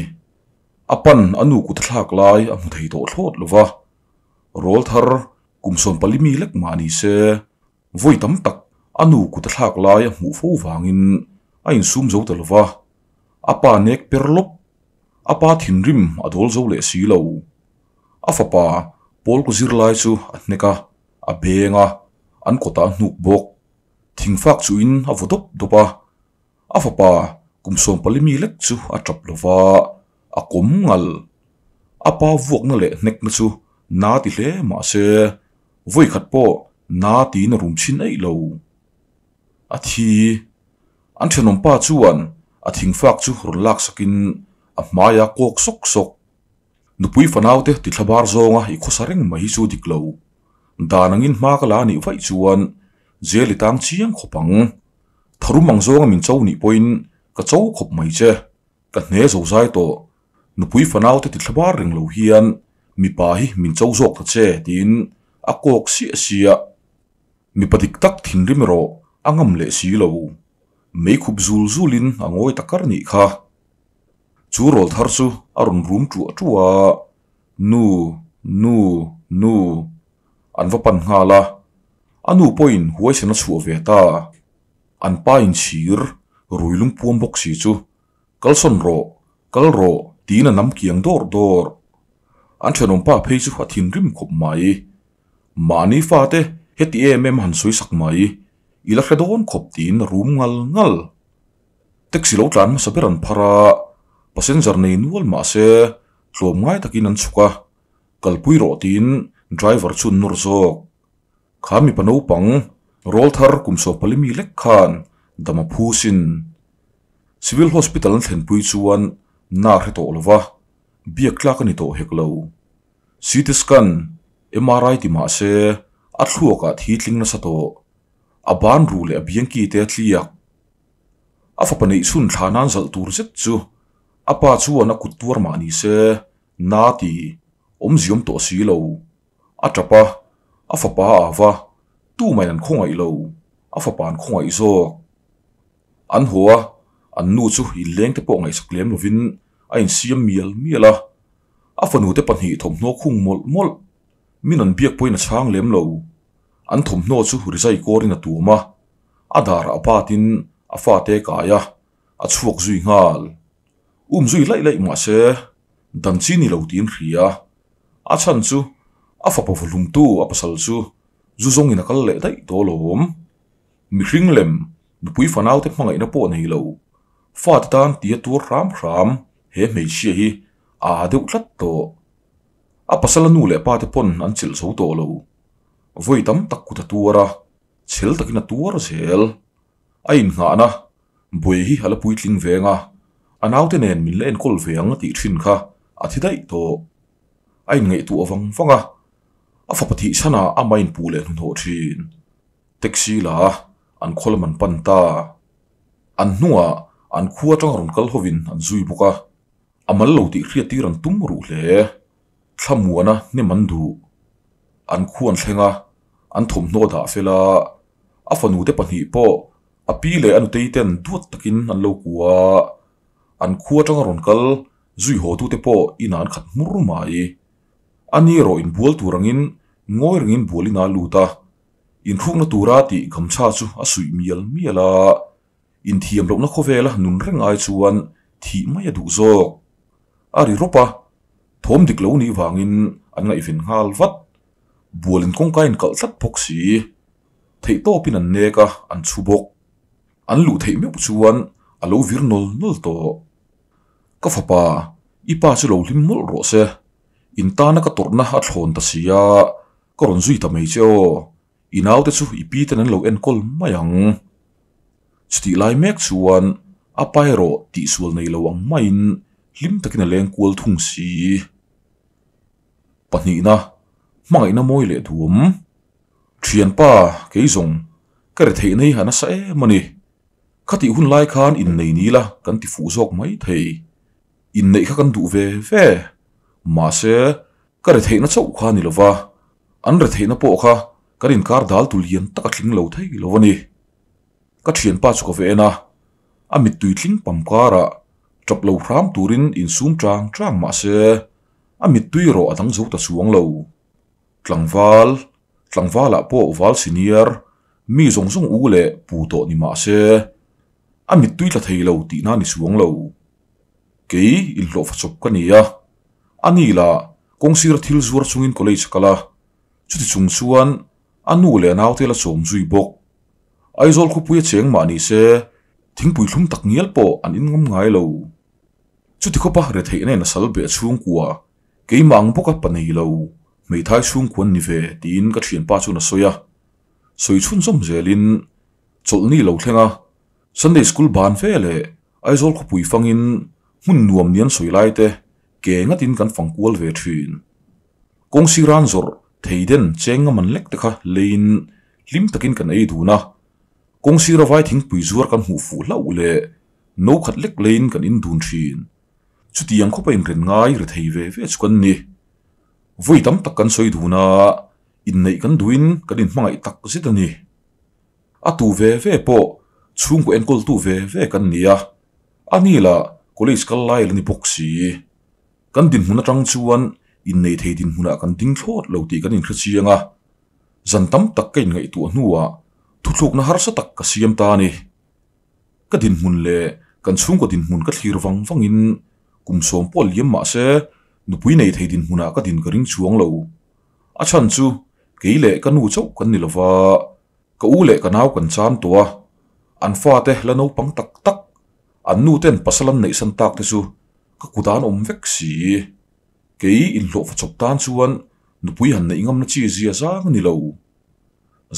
A pan a nu kut a thlak lai a hmu thei tawh thlawt lo va. Rawl thar kum 14 mi lek mah ni se, vawi tam tak a nu kut a thlak lai a hmuh fo vangin a insum zo ta lo va. A pa nek per lawp, a pa thinrim a dawl zo leh si lo. A fapa Paul ku zirlai chu a hnek a, a beng a, an kawtah a hnuk bawk. Thingfak chuhin a vaw dawp dawp a. A fapa kum 14 mi lek chu a tap lo va, a kawm ngal. A pa vuakna leh hnekna chu na ti hle mah se, vawi khat pawh na tiin a rum chhin eih lo. A thi. An thenawm pa chuan a thingfak chu rawn laksakin a hmai a kawk sawk sawk. Nupui fanaute ti thlabar zawnga i khawsa reng mai hi chu dik lo. Dan angin hma ka la anih vaih chuan jail i tang chiang khawp ang. Tharum ang zawnga min cho nih pawhin ka cho khawp mai che. Ka hne zo zai tawh. Nupui fanaute ti thlabar reng lo hian mipa hi min cho zawk ta che tiin a kawk siah siah. Mipa dik tak thinrim erawh a ngam leh si lo. Meikhup zul zulin a ngawi ta kar nih kha. Chu rawl thar chu a rawn rum ṭuah ṭuah a, Nu, nu, nu. An va pan nghal a, a nu pawhin huaisen a chhuah ve ta. An pa inchhir rui lungpuam bawk si chu, Kalsawn rawh, kal rawh tiin a nam kiang dawr dawr. An thenawm pa phei chu a thinrim khawp mai. Mahni fate heti em em han sawi sak mai, i la hre dawn khawp tiin a rum ngal ngal. Taxi lo tlan hmasa ber an phar a, passenger nei nual mah se tlawm ngai takin an chhuk a, kalpui rawh tiin driver chu an nawr zawk. Kha mipa naupang rawl thar kum 14 mi lek khan dam a phu sin. Civil Hospital an thlenpui chuan na hre tawh lo va, biak tlak a ni tawh hek lo. CT scan, MRI ti mah se a thluakah thi tling nasa tawh. A ban ruh leh a biangki te a tliak. A fapa neih chhun thla nan zalh tur zet chu a pa chuan a kut tuar mah ni se, na ti awmziawm tawh si lo. A tap a, a fapa a av a, tumahin an khawngaih lo, a fapa an khawngaih zawk. An haw a, an nu chu inleng te pawh ngaihsak lem lovin a insiam mial mial a. A fanu te pahnih thawmhnaw khung mawlh mawlh, min an biak pawhin a chhang lem lo. An thawmhnaw chu rizai kawrin a tuam a, a darah batin a fate kai a, a chhuak zui nghal. Um zui laih laih mah se, dan chi ni lo tiin hria. A chhan chu a fapa vawhlumtu a pasal chu zu zawngin a kal leh daih tawh alawm. Mihring lem, nupui fanaute hmangaihna pawh nei lo. Fate tan tia tuar hram hram he hmeichhia hi a aa deuh tlat tawh. A pasala nu leh pate pawn an chelh zo tawh lo. Vawi tam tak kut a tuar a, chhel takin a tuar zel. A innghahna buai hi a la puitling veng a, a naute nen min la enkawl ve ang a tih thin kha a thi daih tawh. A inngaihtuah vang vang a, a fapa thih chhanah amah inpuh leh hnuhnawh thin. Taxi la a, an khaw lam an pan ta. An hnungah an khua atanga rawn kal hovin an zui bawk a, a mal lo tih hriat tir an tum ruh hle. Thlamuana hnem an duh. An khu an thleng a, an thawmhnaw dah fel a, a fanu te pahnih pawh a pi leh a nutei ten duat takin an lo kua a, an khu atanga rawn kal zui haw tute pawh inah an khat hmur mai. A ni erawh inbual tur angin ngawi rengin bual inah a lut a, inhrukna tura tih gamchha chu a suih mial mial a, inthiam lohna khawvela nun reng ai chuan thih mai a duh zawk. A ri rawp a. Thawm dik lo nih vangin an ngaihven nghal vat. Bualin kawngka in kalh tlat bawk si. Theihtawpin an nek a, an chhu bawk. An luh theih meuh chuan a lo vir nawl nawl tawh. Ka fapa, i pa chu lo hlim mawlh rawh se. In tana ka tawrhna a thlawn ta si a, ka rawn zui ta mai che aw. I naute chu i pi ten an lo enkawl mai ang. Chutih lai mek chuan a pa erawh tihsual nei lo ang maiin hlim takin a leng kual thung si. Pahnihna, hmangaihna mawi leh duam. Thianpa, kei zawng, ka ri theih nei a nasa em a ni. Khatih hun lai khan innei ni la kan ti fuh zawk mai thei. Inneih kha kan duh ve ve. Mahse, ka ri theihna chauh kha a ni lova, an ri theihna pawh kha kan inkar dal tu lian tak a tling lo thei lo a ni. Ka thianpa chu ka ve en a, a mittui tling pam karah tap lo hram turin insum chang chang mahse, a mittui erawh a dang zo ta chuang lo. Tlangval, tlangvalah pawh val senior, mi zawng zawng u leh pu tawh ni mah se, a mittui tla thei lo tihna ni chuang lo. Kei inhlawhfa chawp ka ni a, a ni lah kawngsira thil zuar chungin college a kal a, chuti chung chuan a nu leh a naute la chawm zui bawk. Aizawl khawpuia cheng mah ni se, thingpui thlum tak ngial pawh an inngam ngai lo. Chuti khawpa retheihna in a sal beh chhungkua Keimah ang bawka pa nei lo, hmeithai chhungkuan ni ve tiin ka thianpa chuan a sawi a. Sawi chhunzawm zelin chawlhni lo thleng a, Sunday School ban ve leh Aizawl khawpui fangin hmun nuam ni an sawi lai te ke ngatin kan fang kual ve thin. Kawng siran zawrh thei den cheng nga man lek te kha leiin hlim takin kan ei dun a. Kawng sira vai thingpui zuar kan hmuh fuh hlauh leh no khat lek leiin kan in dun thin. Chutiang khawpa inren ngai ri thei ve ve chu kan ni. Vawi tam tak kan sawi dun a, inneih kan duhin kan inhmangaih tak zet a ni. A tu ve ve pawh chhungkaw enkawltu ve ve kan ni a, a ni lah college kal lai la ni bawk si. Kan dinhmun atang chuan innei thei dinhmunah kan ding thlawt lo tih kan inhre chiang a, zan tam tak ka inngaihtuah hnuah thuthlukna harsa tak ka siam ta a ni. Ka dinhmun leh kan chhungkaw dinhmun ka thlir vang vangin kum sawm pawh liam mah se nupui nei thei dinhmunah ka din ka ring chuang lo. A chhan chu kei leh ka nu chauh kan ni lova, ka u leh ka nau kan cham tawh a, an fate la naupang tak tak, an nu ten pasal an neihsan tak te chu ka kut ah an awm vek si. Kei inhlawhfa chawp tan chuan nupui han neih ngamna chi zia zang a ni lo.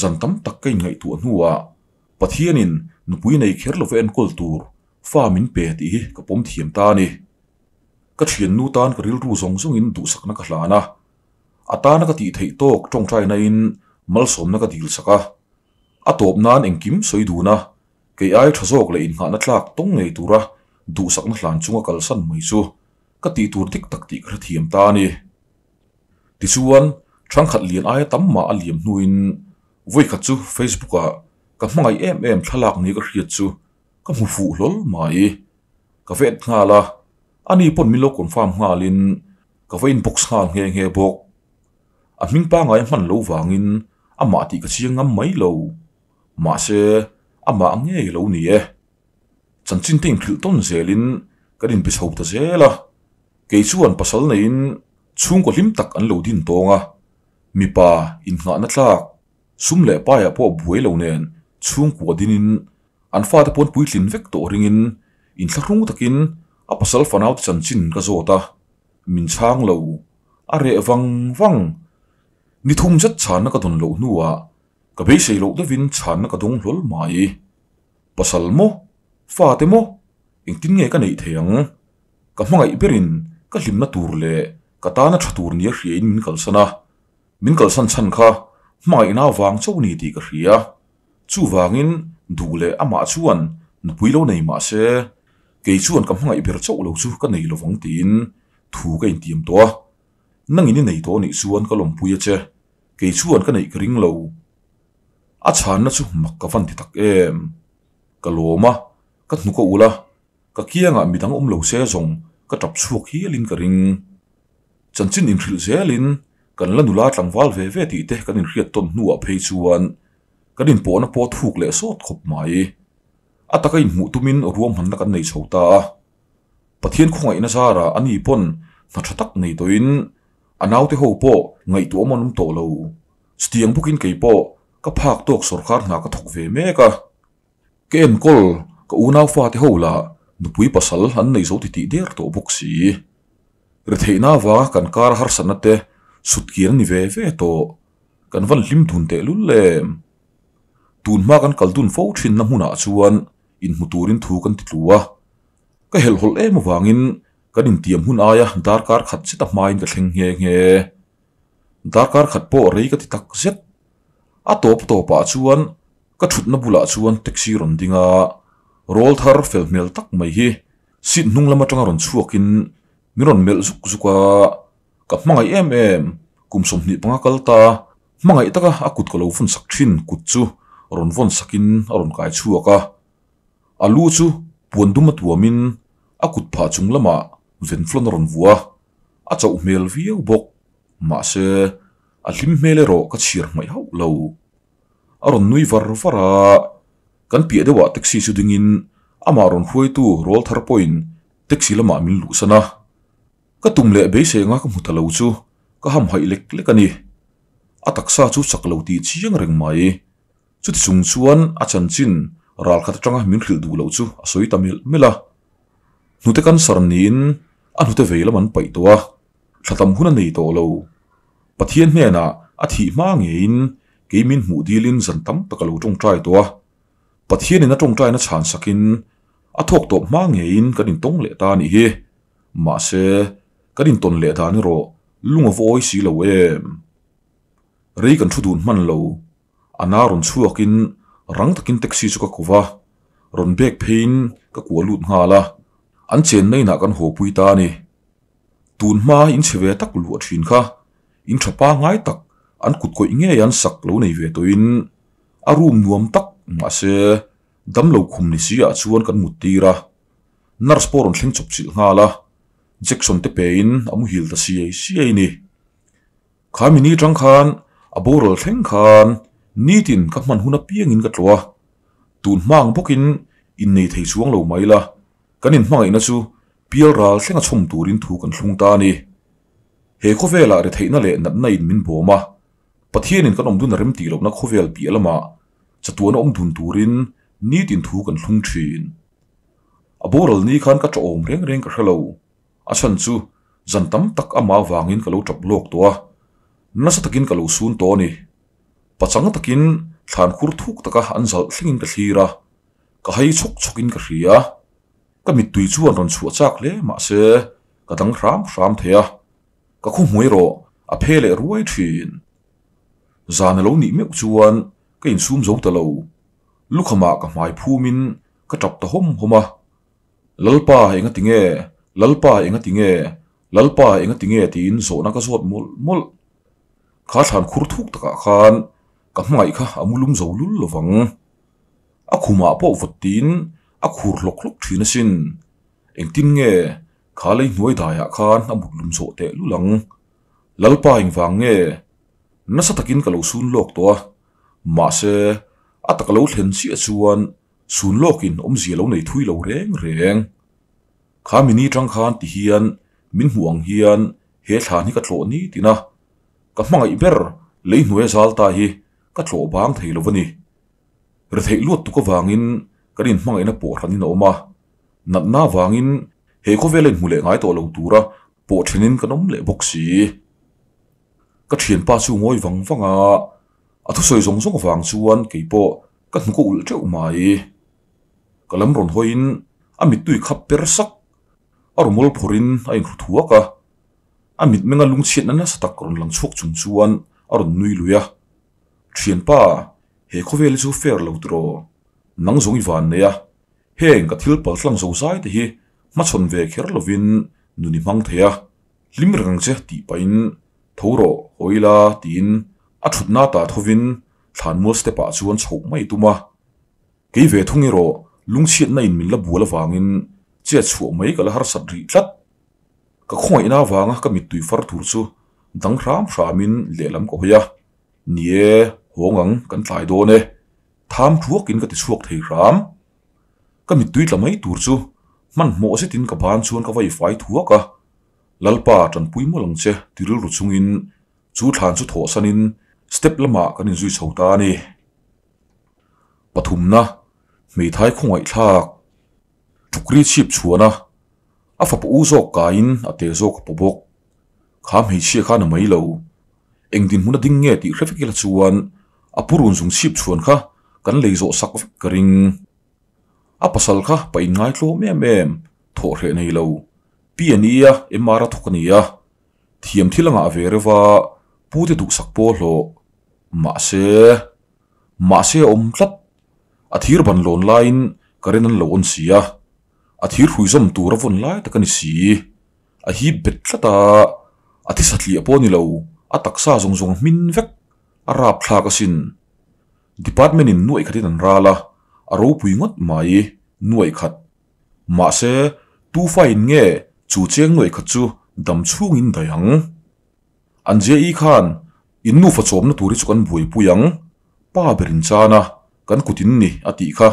Zan tam tak ka inngaihtuah hnuah Pathianin nupui nei kher lova enkawl tur fa min pe tih hi ka pawm thiam ta a ni. Ka thiannu tan ka rilru zawng zawngin duhsakna ka hlan a, a tana ka tih theih tawk tawngtainain malsawmna ka dilsak a. A tawp nan engkim sawi dun a, kei ai tha zawk leh innghahna tlak tawng ngei tura duhsakna hlan chunga kalsan mai chu ka tih tur dik tak tih ka hrethiam ta a ni. Tichuan, thangkhat lian aia tam mah a liam hnuin Vawikhat chu Facebook ah ka hmangaih em em thlalak ni ka hriat chu ka hmu fuh hlawl mai. Ka va add nghal a, ani pawn min lo confirm nghalin ka va inbox nghal nghe nghe bawk. A hming pangai hman lo vangin amah tih ka chiang ngam mai lo. Mahse, amah ngei lo ni e. Chanchin te inhrilh tawn zelin kan inbe chho ta zel a, kei chuan pasal neiin chhungkaw hlim tak an lo din tawng a. Mipa innghahna tlak, sum leh paiah pawh buai lo nen chhungkua dinin an fate pawn puitlin vek tawh ringin inthlahrung takin a pasal fanaute chanchin ka zawt a, min chhang lo, a reh vang vang. Ni thum zet chhanna ka dawn loh hnuah ka beisei loh deuhin chhanna ka dawng hlawl mai. Pasal maw? Fate maw? Engtin nge ka neih thei ang? Ka hmangaih berin ka hlimna tur leh ka tana tha tur nia hriain min kalsan a, min kalsan chhan kha hmangaihna vang chauh ni tih ka hria. Chuvangin duh leh amah chuan nupui lo nei mah se, kei chuan ka hmangaih ber chauh lo chu ka nei lovang tiin thu ka intiam tawh a. Nangin i nei tawh nih chuan ka lawmpui a che, kei chuan ka neih ka ring lo. A chhanna chu mak ka van ti tak em. Ka lawm a, ka hnuk a ulh a. Ka kiangah midang awm lo se zawng ka tap chhuak hialin ka ring. Chanchin inhrilh zelin kan la nula tlangval ve ve tih te kan inhriat tawn hnuah phei chuan kan inpawhna pawh thuk leh sawt khawp mai. A taka inhmuh tumin ruahmanna kan nei chho ta a. Pathian khawngaihna zarah ani pawn Hna tha tak nei tawhin a naute ho pawh ngaihtuah awm an awm tawh lo. Chutiang bawkin kei pawh ka phak tawk sawrkar hna ka thawk ve mek a. Ka enkawl ka unau fate ho lah nupui pasal an nei zo titih der tawh bawk si. Retheihna avanga kan kar harsatna te sutkian a ni ve ve tawh. Kan van hlim dun tehlul em? Tun hma kan kal dun fo thinna hmunah chuan inhmu turin thu kan ti tlu a. Ka helhhawlh em avangin kan intiam hun aia darkar khat zet a hmain ka thleng nghe nghe. Darkar khat pawh rei ka ti tak zet. A tawp tawpah chuan ka thutna bulah chuan taxi rawn ding a, rawl thar fel hmel tak mai hi seat hnung lam atanga rawn chhuakin min rawn melh zuk zuk a, ka hmangaih em em, kum 25 kal ta, hmangaih taka a kut ka lo vawn sak thin kut chu rawn vawn sakin a rawn kai chhuak a. A lu chu puan dum a tuamin a kut phah chung lamah venflon a rawn vuah a, a chauh hmel viau bawk. Mahse, a hlim hmel erawh ka chhiar hmaih hauh lo. A rawn nui var var a, kan piah deuhah taxi chu dingin amah rawn hruaitu rawl thar pawhin taxi lamah min luhsan a. Ka tum leh beisei anga ka hmu ta lo chu ka hamhaih lek lek a ni. A taksa chu chak lo tih chiang reng mai. Chuti chung chuan a chanchin ral khat atanga min hrilh duh loh chu a sawi ta melh melh a. Hnute cancer niin a hnute vei lam an paih tawh a, thla tam hun a nei tawh lo. Pathian hnenah a thih hma ngeiin kei min hmuh dilin zan tam tak a lo tawngtai tawh a. Pathianin a tawngtaina chhan sakin a thawk tawp hma ngeiin kan intawng leh ta a nih hi. Mahse, kan intawn leh dan erawh lung a vawi si lo em. Rei kan thu dun hman lo. A na rawn chhuakin rang takin taxi chu ka ko va, rawn bag pheiin ka kuah lut nghal a, an chenna inah kan haw pui ta a ni. Tun hma in chhe ve tak luah thin kha, in tha pangngai tak an kut kawih ngei an sak lo nei ve tawhin a room nuam tak mahse damlo khum ni si ah chuan kan mut tir a, nurse pawh rawn thleng chawp chilh nghal a, Jackson te pein a muhil ta siai siai ni. Kha mi ni tang khan a boral thleng khan nitin ka hman hun apiangin ka tlawh a, tun hmang bawkin innei thei chuang lo mai la, kan inhmangaihna chu pial ral thlenga chhawm turin thu kan thlung ta a ni. He khawvelah retheihna leh natna in min bawm a, Pathianin kan awm dun a rem tih lohna khawvel piah lamah chatuana awm dun turin nitin thu kan thlung thin. A boral ni khan ka tawhawm reng reng ka hre lo. A chhan chu zan tam tak amah avangin ka lo tap lawk tawh a, nasa takin ka lo sun tawh a ni. Pachang takin thlan khur thuk taka an zalh thlengin ka thlir a, ka hai chhawk chhawkin ka hria. Ka mittui chuan rawn chhuah chak hle mahse ka dang hram hram thei a, ka khuhmui erawh a phe leh ruai thin. Zan a lo nih meuh chuan ka insum zo ta lo, lukhamah ka hmai phumin ka tap ta hawm hawm a. Lalpa enga ti nge? Lalpa enga ti nge? Lalpa enga ti nge? tiin zawhna ka zawt mawlh mawlh. Kha thlan khur thuk takah khan ka hmangaih kha a mu lum zo lul lo vang. A khumah pawh vawt tiin a khur hlawk hlawk thin asin. Engtin nge kha lei hnuai daiah khan a mut lum zawh teh lul ang? Lalpa engvang nge? Nasa takin ka lo sun lawk tawh a, mahse a taka lo thlen chiah chuan Sun lawkin awmzia lo nei thui lo reng reng. Kha mini tang khan ti hian min hmuh ang hian he thlan hi ka tlawh ni tin a, ka hmangaih ber lei hnuaia zal ta hi ka tlawh bang thei lo a ni. Retheih luat tuk avangin kan inhmangaihna pawh hranin a awm a, natna avangin he khawvela inhmu leh ngai tawh lo tura pawh thenin kan awm leh bawk si. Ka thianpa chu ngawi vang vang a, a thusawi zawng zawng avang chuan keipawh Ka hnuk a ulh teuh mai. Ka lam rawn hawiin a mittui khap per sak. A rumawl phawrhin a inhru thuak a. A mitmenga lungchhiatna nasa tak rawn lang chhuak chung chuan a rawn nui lui a. Thianpa, he khawvel hi chu fair lo tiraw? Nang zawng i van nei a. Heng ka thil paltlang zo zai te hi hmachhawn ve kher lovin nun i hmang thei a. Hlim reng ang che tih pahin tho rawh, hawi la tiin a thutna ta thovin Thlanmual step ah chuan chhoh mai tum a, kei ve thung erawh lungchhiatna in min la bual avangin chet chhuah mai ka la harsat rih tlat. Ka khawngaihna avanga ka mittui far tur chu dang hram hramin lehlam ka hawi a, ni e, hawng ang kan tlai dawn e, tham thuakin ka ti chhuak thei hram. Ka mittui tla mai tur chu hmanhmawh zetin ka ban chuan ka vai fai thuak a. Lalpa tanpui mawlh ang che ti rilru chungin chu thlan chu thawhsanin step lamah kan inzui chho ta a ni. Pathumna, hmeithai khawngaihthlak, tukri chhip chhuana a fapa u zawk kaiin a te zawk a paw bawk. Kha hmeichhia khan a mai lo. Eng dinhmun a ding nge tih hre vek ila chuan a pu run zung chhip chhuan kha kan lei zawh sak vek ka ring. A pasal kha pa inngai tlawm em em, thawh hreh nei lo. Pi a nia, MR a thawk a nia. Thiam thil a ngah ve reuh a, pu te duhsak pawh hlawh. Mahse, mahse a awm tlat. A thir ban lawn laiin current an lo on si a, a thir hrui zawm tur a vawn lai tak a ni si. A hip bet tlat a, a thi satliah pawh a ni lo, a taksa zawng zawng a hmin vek, a rap thlak asin. Department in nuaih khatin an ral a, a ropui ngawt mai, nuaih khat. Mahse, tufa in nge chu cheng nuaih khat chu dam chhungin daih ang? An JE khan in nufa chawmna tur hi chu kan buaipui ang, pa ber in chan a, kan kut in ni a tih kha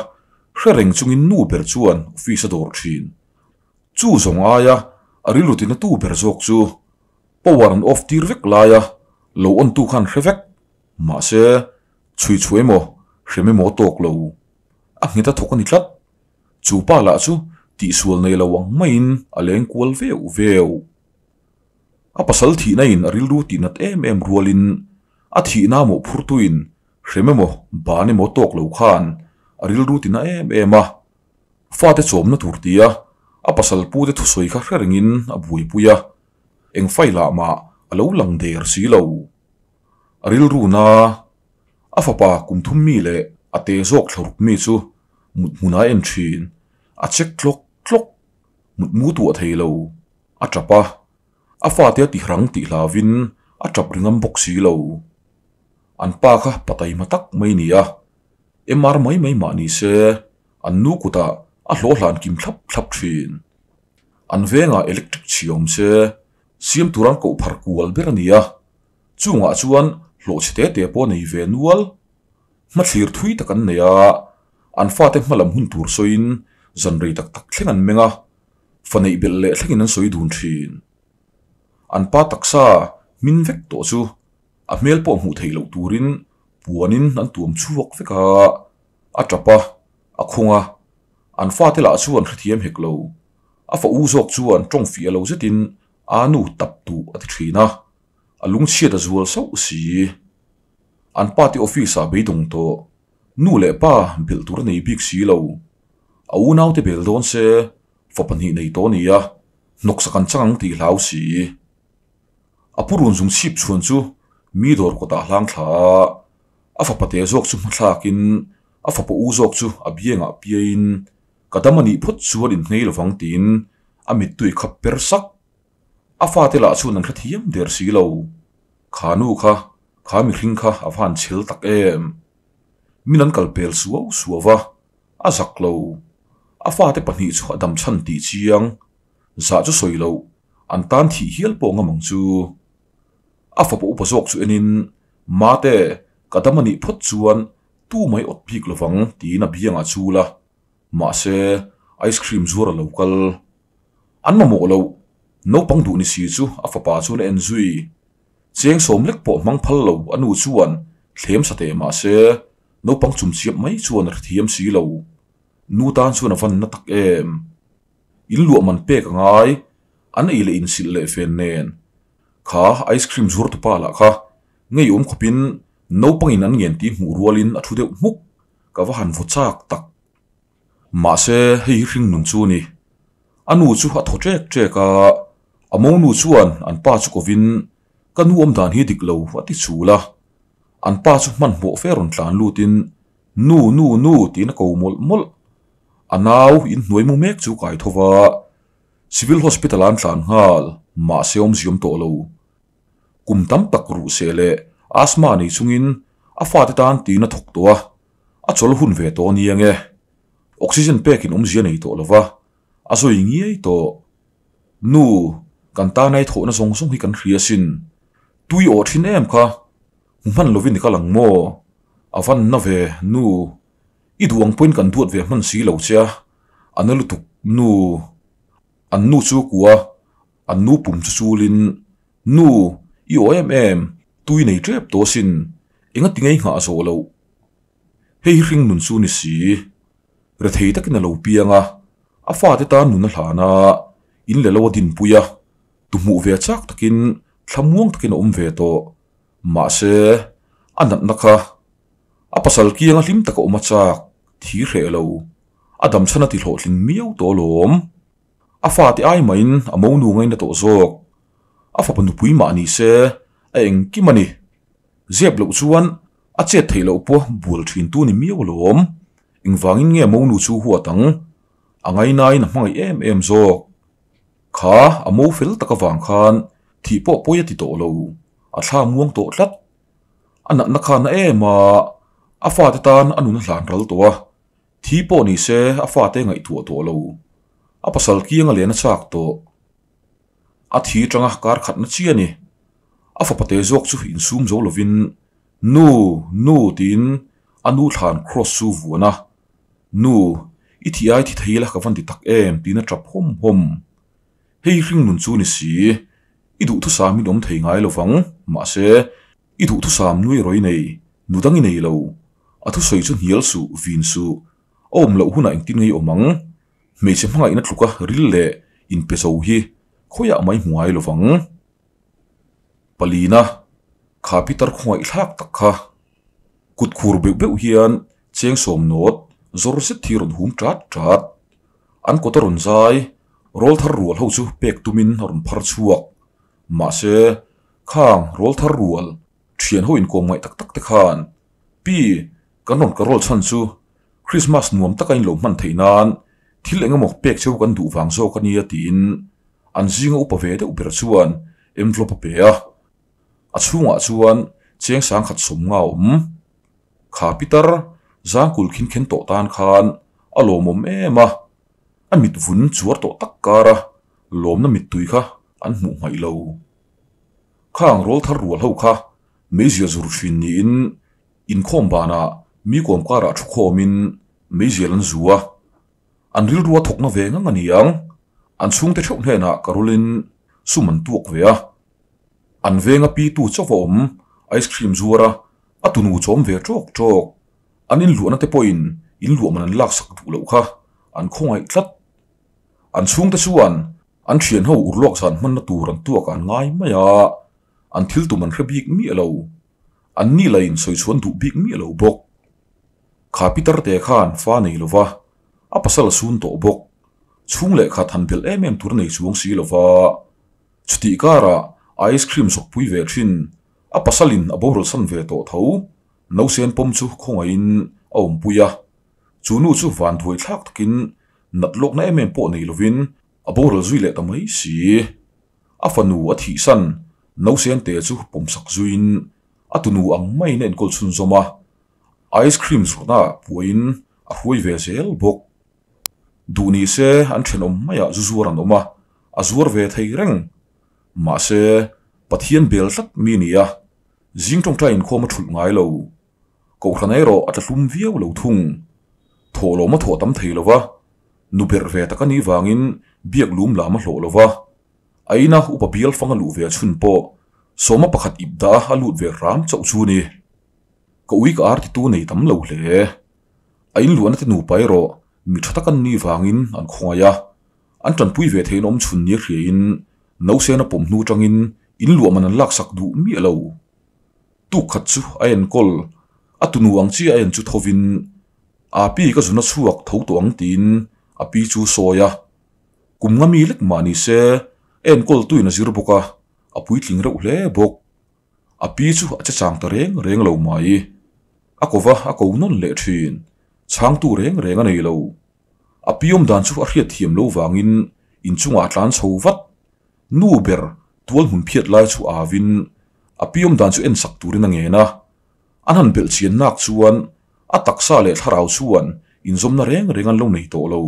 hre reng chungin nu ber chuan office a dawr thin. Chu zawng aia a rilru tina tu ber zawk chu power an off tir vek laia lo on tu khan hre vek. Mahse, chhui chhuah emaw hrem emaw tawk lo. A nghet a thawk a ni tlat. Chu pa lah chu tihsual nei lo ang maiin a leng kual veuh veuh. A pasal thihna in a rilru tih nat em em rualin a thihna mawhphurtuin hrem emaw ban emaw tawk lo khan a rilru ti na em em a. Fate chawmna tur tia a pasal pute thusawi kha hre rengin a buaipui a, eng file ah mah a lo lang der si lo. A rilru na a fapa kum thum mi leh a te zawk thlaruk mi chu mut hmun a en thin, a check tlawk tlawk, mut mu tuah thei lo, a tap a, a fate a tihrang tih hlavin a tap ri ngam bawk si lo. An pa kha pa taima tak mai ni a, MR mai mai mah ni se an nu kutah a hlawh hlan kim thlap thlap thin. An vengah electric chhi awm se siam tur an koh phar kual ber a ni a, chungah chuan hlawh chhe te te pawh a nei ve nual. Hmathlir thui tak an nei a, an fate hmalam hun tur sawiin zan rei tak tak thleng an meng a, fa neih belh leh thlengin an sawi dun thin. An pa taksa hmin vek tawh chu a hmel pawh hmuh theih loh turin puanin an tuam chhuak vek a, a tap a, a khung a, an fate lah chu an hrethiam hek lo. A fa u zawk chuan tawng fiah lo zetin a nu tap duh a ti thin a, a lungchhiat a zual sauh si. An pa te office ah beidawng tawh, nu leh pa belh tur a nei bik si lo. A unaute bel dawn se fa pahnih nei tawh a ni a, hnawksak an chang ang tih hlau si. A pu run zung chhip chhuan chu mi dawr kawtah hlang thla a, a fapa te zawk chu hmathlakin a fapa u zawk chu a biangah piaiin ka dam a nih phawt chuan inhnei lovang tiin a mittui khap per sak. A fate lah chuan an hrethiam der si lo. Kha nu kha, kha mihring kha a va han chhel tak em. Min an kal pel suau suau va, a zak lo. A fate pahnih chu a dam chhan tih chiang. Zah chu sawi loh, an tan thih hial pawh ngam ang chu. A fapa upa zawk chu enin, Mate, ka dam a nih phawt chuan tu mai awt bik lovang tiin a biangah chul a. Mahse, ice cream zuar a lo kal. An mamawh loh, naupang duh ni si chu a fapa chuan a en zui. Cheng sawm lek pawh hmang phal lo a nu chuan thlem sa teh mahse, naupang chumchiap mai chuan a hrethiam si lo. Nu tan chuan a van na tak em. In luah man pek a ngai, an ei leh insilh leh fen nen. Kha ice cream zuar tupa lah kha ngeiawm khawpin naupangin an ngen tih hmuh rualin a thu deuh hmuk, ka va han vaw chak tak. Mahse hei hi hring nun chu a ni. A nu chu a thaw ṭek ṭek a, a monu chuan an pa chu kovin ka nu awm dan hi dik lo a ti chul a. An pa chu hmanhmawh fe rawn tlan lutin Nu nu nu tiin a ko mawlh mawlh. A nau inhnuai mu mek chu kai tho va, Civil Hospital ah an tlan nghal, mahse awmziawm tawh lo. Kum tam tak ruh seh leh asthma nei chungin a fate tan tiin a thawk tawh a, a chawl hun ve tawh a ni ange. Oxygen pekin awmzia nei tawh lo va, a zawi ngiai tawh. Nu, kan tana i thawhna zawng zawng hi kan hria asin. Tui awh thin em kha, hmu hman lovin i kal ang maw? A van na ve, nu. I duh ang pawhin kan duat ve hman si lo che a, a na lutuk, nu. An nu chu kua. An nu pum chu chulin, Nu, i aw em em, tui nei tep tawh asin, engati ngei nghah zawh loh? Hei hi hringnun chu ni si. Rethei takin a lo piang a, a fate tan nun a hlan a, in leh lo a dinpui a, tu hmuh ve chak takin thlamuang takin a awm ve tawh. Mahse, a natna kha a pasal kianga hlim taka awm a chak thi hreh lo, a damchhan a ti hlawhtling miau tawh alawm. A fate ai mahin a monu ngaina tawh zawk. A fapa nupui mah ni se a engkim a ni. Zep loh chuan a chet theih loh pawh bual thin tu ni miau alawm. Engvangin nge monu chu huat ang? A ngainain a hmangaih em em zawk. Kha a mo fel tak avang khan thih pawh pawi a ti tawh lo, a thla muang tawh tlat. A natna kha na em a, a fate tan a nun a hlan ral tawh a, thi pawh ni se a fate ngaihtuah tawh lo. A pasal kiang a len a chak tawh. A thi tanga kar khatna chi a ni. A fapa te zawk chu insum zo lovin, Nu, nu tiin a nu thlan cross chu vuan a, Nu, i thi ai thi thei la ka van ti tak em tiin a tap hawm hawm. Hei hringnun chu ni si, i duhthusam in awm thei ngai lovang, mahse, i duhthusam nui rawh i nei, nu dang i nei lo. A thusawi chu hnial suh, vin suh, a awm loh hunah engtin ngei awm ang? Hmeichhe hmangaihna tluka ril leh inpe zo hi khawiah mai hmu ngai lovang. Palina, kha Peter khawngaih thlak tak kha. Kut khur beuh beuh hian cheng sawm nawt zawr zet hi rawn hum tat tat. An kawta rawn zai, rawl thar rual ho chu pek tumin a rawn phar chhuak. Mahse, khang rawl thar rual thian ho inkawm ngaih tak tak te khan, Pi, kan rawn ka rawl chhan chu Krismas nuam taka in lo hman theih nan thil eng emaw pek cheu kan duh vang zawk a nia tiin an zinga upa ve deuh ber chuan envelope a pe a. A chhungah chuan cheng sangkhat sawmnga a awm. Kha Peter zangkul khin khen tawh tan khan a lawmawm em a, a mit vun chuar tawh tak kara lawmna mittui kha an hmuh hmaih lo. Khang rawl thar rual ho kha meizial zur thin niin Inkhawm banah mi kawm karah thu khawmin meizial an zu a, an rilru a thawkna ve ngang a ni ang, an chhungte theuh hnenah ka rulin sum an tuak ve a. An venga pitu chauh a awm ice cream zuar a, a tunu chawm ve tawk tawk. An inluahna te pawhin inluah man an laksak duh loh kha an khawngaih tlat. An chhungte chuan an thianho urlawk zan hmanna tur an tuak an ngai mai a, an thil tum an hre bik miah lo. An ni la in sawi chhuan duh bik miah lo bawk. Kha Peter te khan fa nei lo va, a pasal a sun tawh bawk. Chhung leh khat han belh em em tur nei chuang si lo va. Chutih karah ice cream zawkpui ve thin, a pasalin a boral san ve tawh tho. Nausen pawm chu khawngaihin a awmpui a. Chu nu chu van thuai thlak takin nat lawkna em em pawh nei lovin a boral zui leh ta mai si. A fanu a thihsan Nausen te chu pawmsak zuiin a tunu ang maiin a enkawl chhunzawm a, ice cream zawrhna ah puahin a hruai ve zel bawk. Duh ni se an thenawm maiah zu zuar an awm a, a zuar ve thei reng. Mahse, Pathian bel tlat mi ni a, zing tawngtai inkhawm a thulh ngai lo. Kohhran erawh a tla hlum viau lo thung. Thawhlawm a thawh tam thei lo va, nu berh ve tak a nih vangin biak lum lam a hlawh lo va. A ina upa bial fang a luh ve chhun pawh sawma pakhat ip dah a lut ve hram chauh chu ni. Ka ui ka ar titu nei tam lo hle. A inluahna te nupa erawh mi tha tak an nih vangin an khawngaih a, an tanpui ve theiin awm chhun nia hriain nausena pawm hnu tangin inluah man an laksak duh miah lo. Tuk khat chu a enkawl, a tunu ang chiah a en chu thovin, A pi ka zuna chhuak tho tawh ang tiin a pi chu sawi a. Kum nga mi lek mah ni se, enkawl tuin a zir bawk a, a puitling reuh hle bawk. A pi chu a che chang ta reng reng lo mai. A ko va, a ko nawn leh thin. Chhangtu reng reng a nei lo. A pi awm dan chu a hriat thiam lo vangin inchungah a tlan chho vat. Nu ber tual hmun phiat lai chu avin a pi awm dan chu en sak turin a ngen a. An han belh chian nak chuan a taksa leh thlarau chuan inzawmna reng reng an lo nei tawh lo.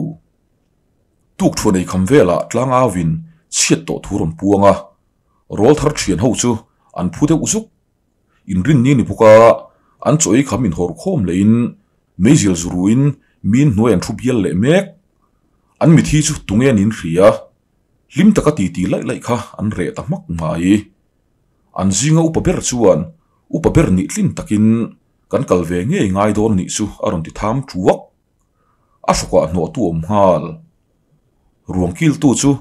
Tuk thuan ei kham velah tlang auin chhiat tawh thu rawn puang a, rawl thar thian ho chu an phu deuh zuk. Inrin ni ni bawk a, an chaw ei kham inhawr khawm lehin meizial zuruin miin hnuai an thu bial leh mek. An mithi chu tunge niin hria. Hlim taka titi laih laih kha an reh ta hmak mai. An zinga upa ber chuan upa ber nih tlin takin kan kal ve ngei ngai dawn a nih chu a rawn ti tham thuak. A hrawkah hnawhtu awm nghal. Ruang kiltu chu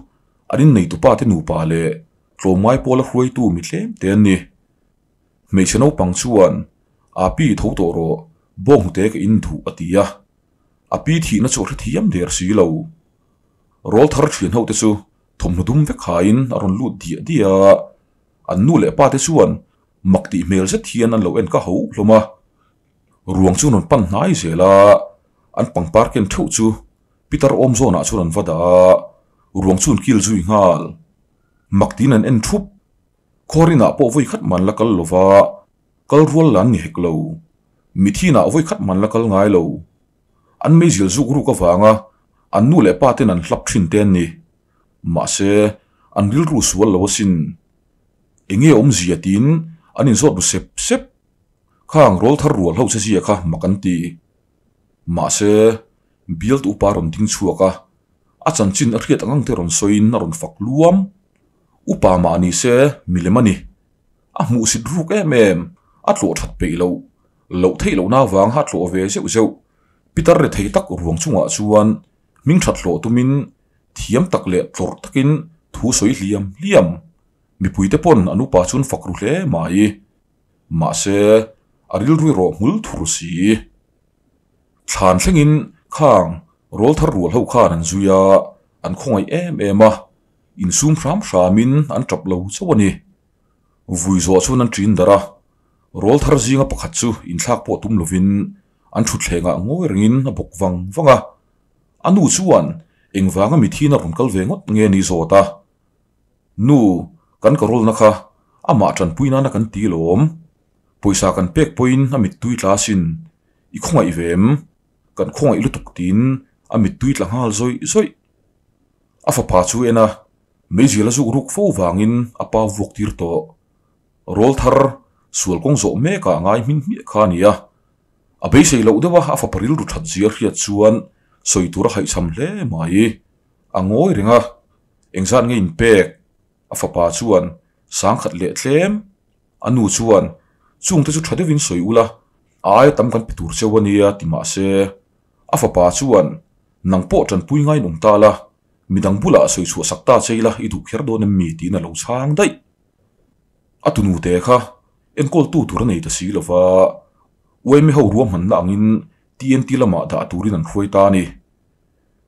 an inneitupa te nupa leh tlawmngai pawla hruaitu mi tlem te an ni. Hmeichhe naupang chuan, A pi tho tawh rawh, bawnghnute ka in duh a ti a. A pi thihna chu a hrethiam der si lo. Rawl thar thian ho te chu thawmhnaw dum vek haiin a rawn lut diah diah a, an nu leh pa te chuan mak tih hmel zet hian an lo en ka ho hlawm a. Ruang chu an rawn pan hnai zel a, an pangpar ken theuh chu Pitar awm zawnah chuan an va dah a, ruang chu an kil zui nghal. Mak tiin an en thup. Khawrinah pawh vawi khat man la kal lova, kal rual la an ni hek lo. Mithinah vawi khat man la kal ngai lo. An meizil zuk ruk avanga an nu leh pa ten an hlap thin te an ni. Mahse, an rilru sual lo asin. Enge awmzia tiin an inzawt ru sep sep. Khang rawl thar rual ho che zia kha mak an ti. Mahse, bialtu upa rawn ding chhuak a, a chanchin a hriat ang ang te rawn sawiin a rawn fak luam. Upa mah ni se milem a ni. A hmuhsit ruk em em, a tlawh that peih loh, loh theih lohna avanga a tlawh ve zeuh zeuh. Pitar rethei tak ruang chungah chuan hming that hlawh tumin thiam tak leh tlawrh takin thu sawi hliam hliam. Mipuite pawn an upa chuan fak ru hle mai. Mahse, a rilru erawh hmul thur si. Thlan thlengin khang rawl thar rual ho khan an zui a, an khawngaih em em a, insum hram hramin an tap lo chauh a ni. Vui zawh chuan an ṭin darh a, rawl thar zinga pakhat chu inthlak pawh tum lovin an thutthlengah ngawi rengin a bawk vang vang a. A nu chuan engvanga mithiin a rawn kal ve ngawt nge ni zawt a. Nu, kan ka rawlna kha amah ṭanpui nana kan ti lawm. Pawisa kan pek pawhin a mittui tla asin. I khawngaih ve em? Kan khawngaih lutuk tiin a mittui tla nghal zawih zawih. A fapa chu en a, meizial a zuk ruk fo vangin a pa vuak tir tawh. Rawl thar sual kawng zawh mekah a ngai hmin hmiah kha a ni a. A beisei loh deuh a a fapa rilru that zia hriat chuan sawi tur a haihchham hle mai. A ngawi reng a, engzat nge inpek? A fapa chuan sangkhat leh tlem. A nu chuan, Chungte chu tha deuhin sawi ula, a aia tam kan pe tur cheu a nia ti mah se. A fapa chuan, Nang pawh tanpui ngain awm ta la, midang bulah sawi chhuah sak ta che ila i duh kher dawn em mi? tiin a lo chhang daih. A tunute kha enkawltu tur a nei ta si lova, UMA ho ruahmanna angin TNT lamah dah turin an hruai ta a ni.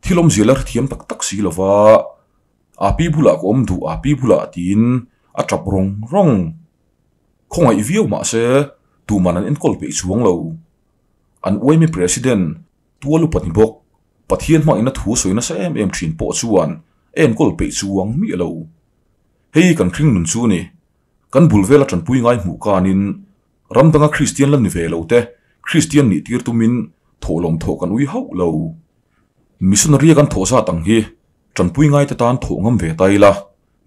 Thil awmzia la hrethiam tak tak si lova, A pi bulah ka awm duh, a pi bulah tiin a tap rawng rawng. Khawngaih viau mah se tuman an enkawl peih chuang lo. An UMA President Tual upa ni bawk, Pathian hmangin a thu sawi nasa em em thin pawh chuan a enkawl peih chuang miah lo. Hei kan hring nun chu ni. Kan bul vela tanpui ngai hmuh kanin ram danga Kristian la ni ve lo te Kristian nih tir tumin thawhlawm thawh kan ui hauh lo. Missionary a kan thawh zat ang hi tanpui ngai te tan thawh ngam ve ta ila,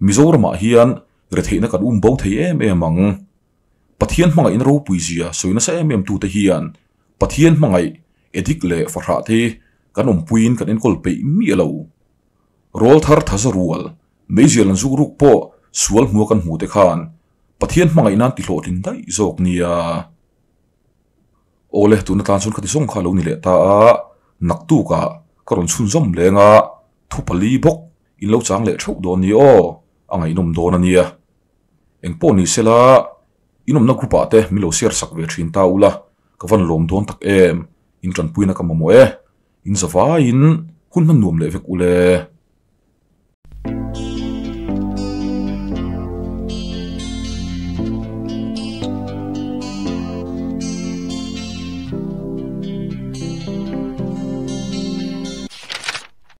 Mizoramah hian retheihna kan um bo thei em em ang. Pathian hmangaihna ropui zia sawi nasa em em tute hian Pathian hmangaih, edik leh fahrah te hi kan awmpuiin kan enkawl peih miah lo. Rawl thar thaza rual, meizial an zuk ruk pawh sual hmua kan hmuh te khan Pathian hmangaih nan ti hlawhtling daih zawk nia. Awle, tuna tan chuan khati zawng kha a lo ni leh ta a, naktukah ka rawn chhunzawm leng a, thu pali bawk in lo chang leh theuh dawn ni aw, a ngaihnawm dawn a nia. Engpawh ni sela, in awmna group ah te min lo share sak ve thin ta ula, ka van lawm dawn tak em, in tanpuina ka mamawh e, in zavaiin hun hman nuam leh vek ule.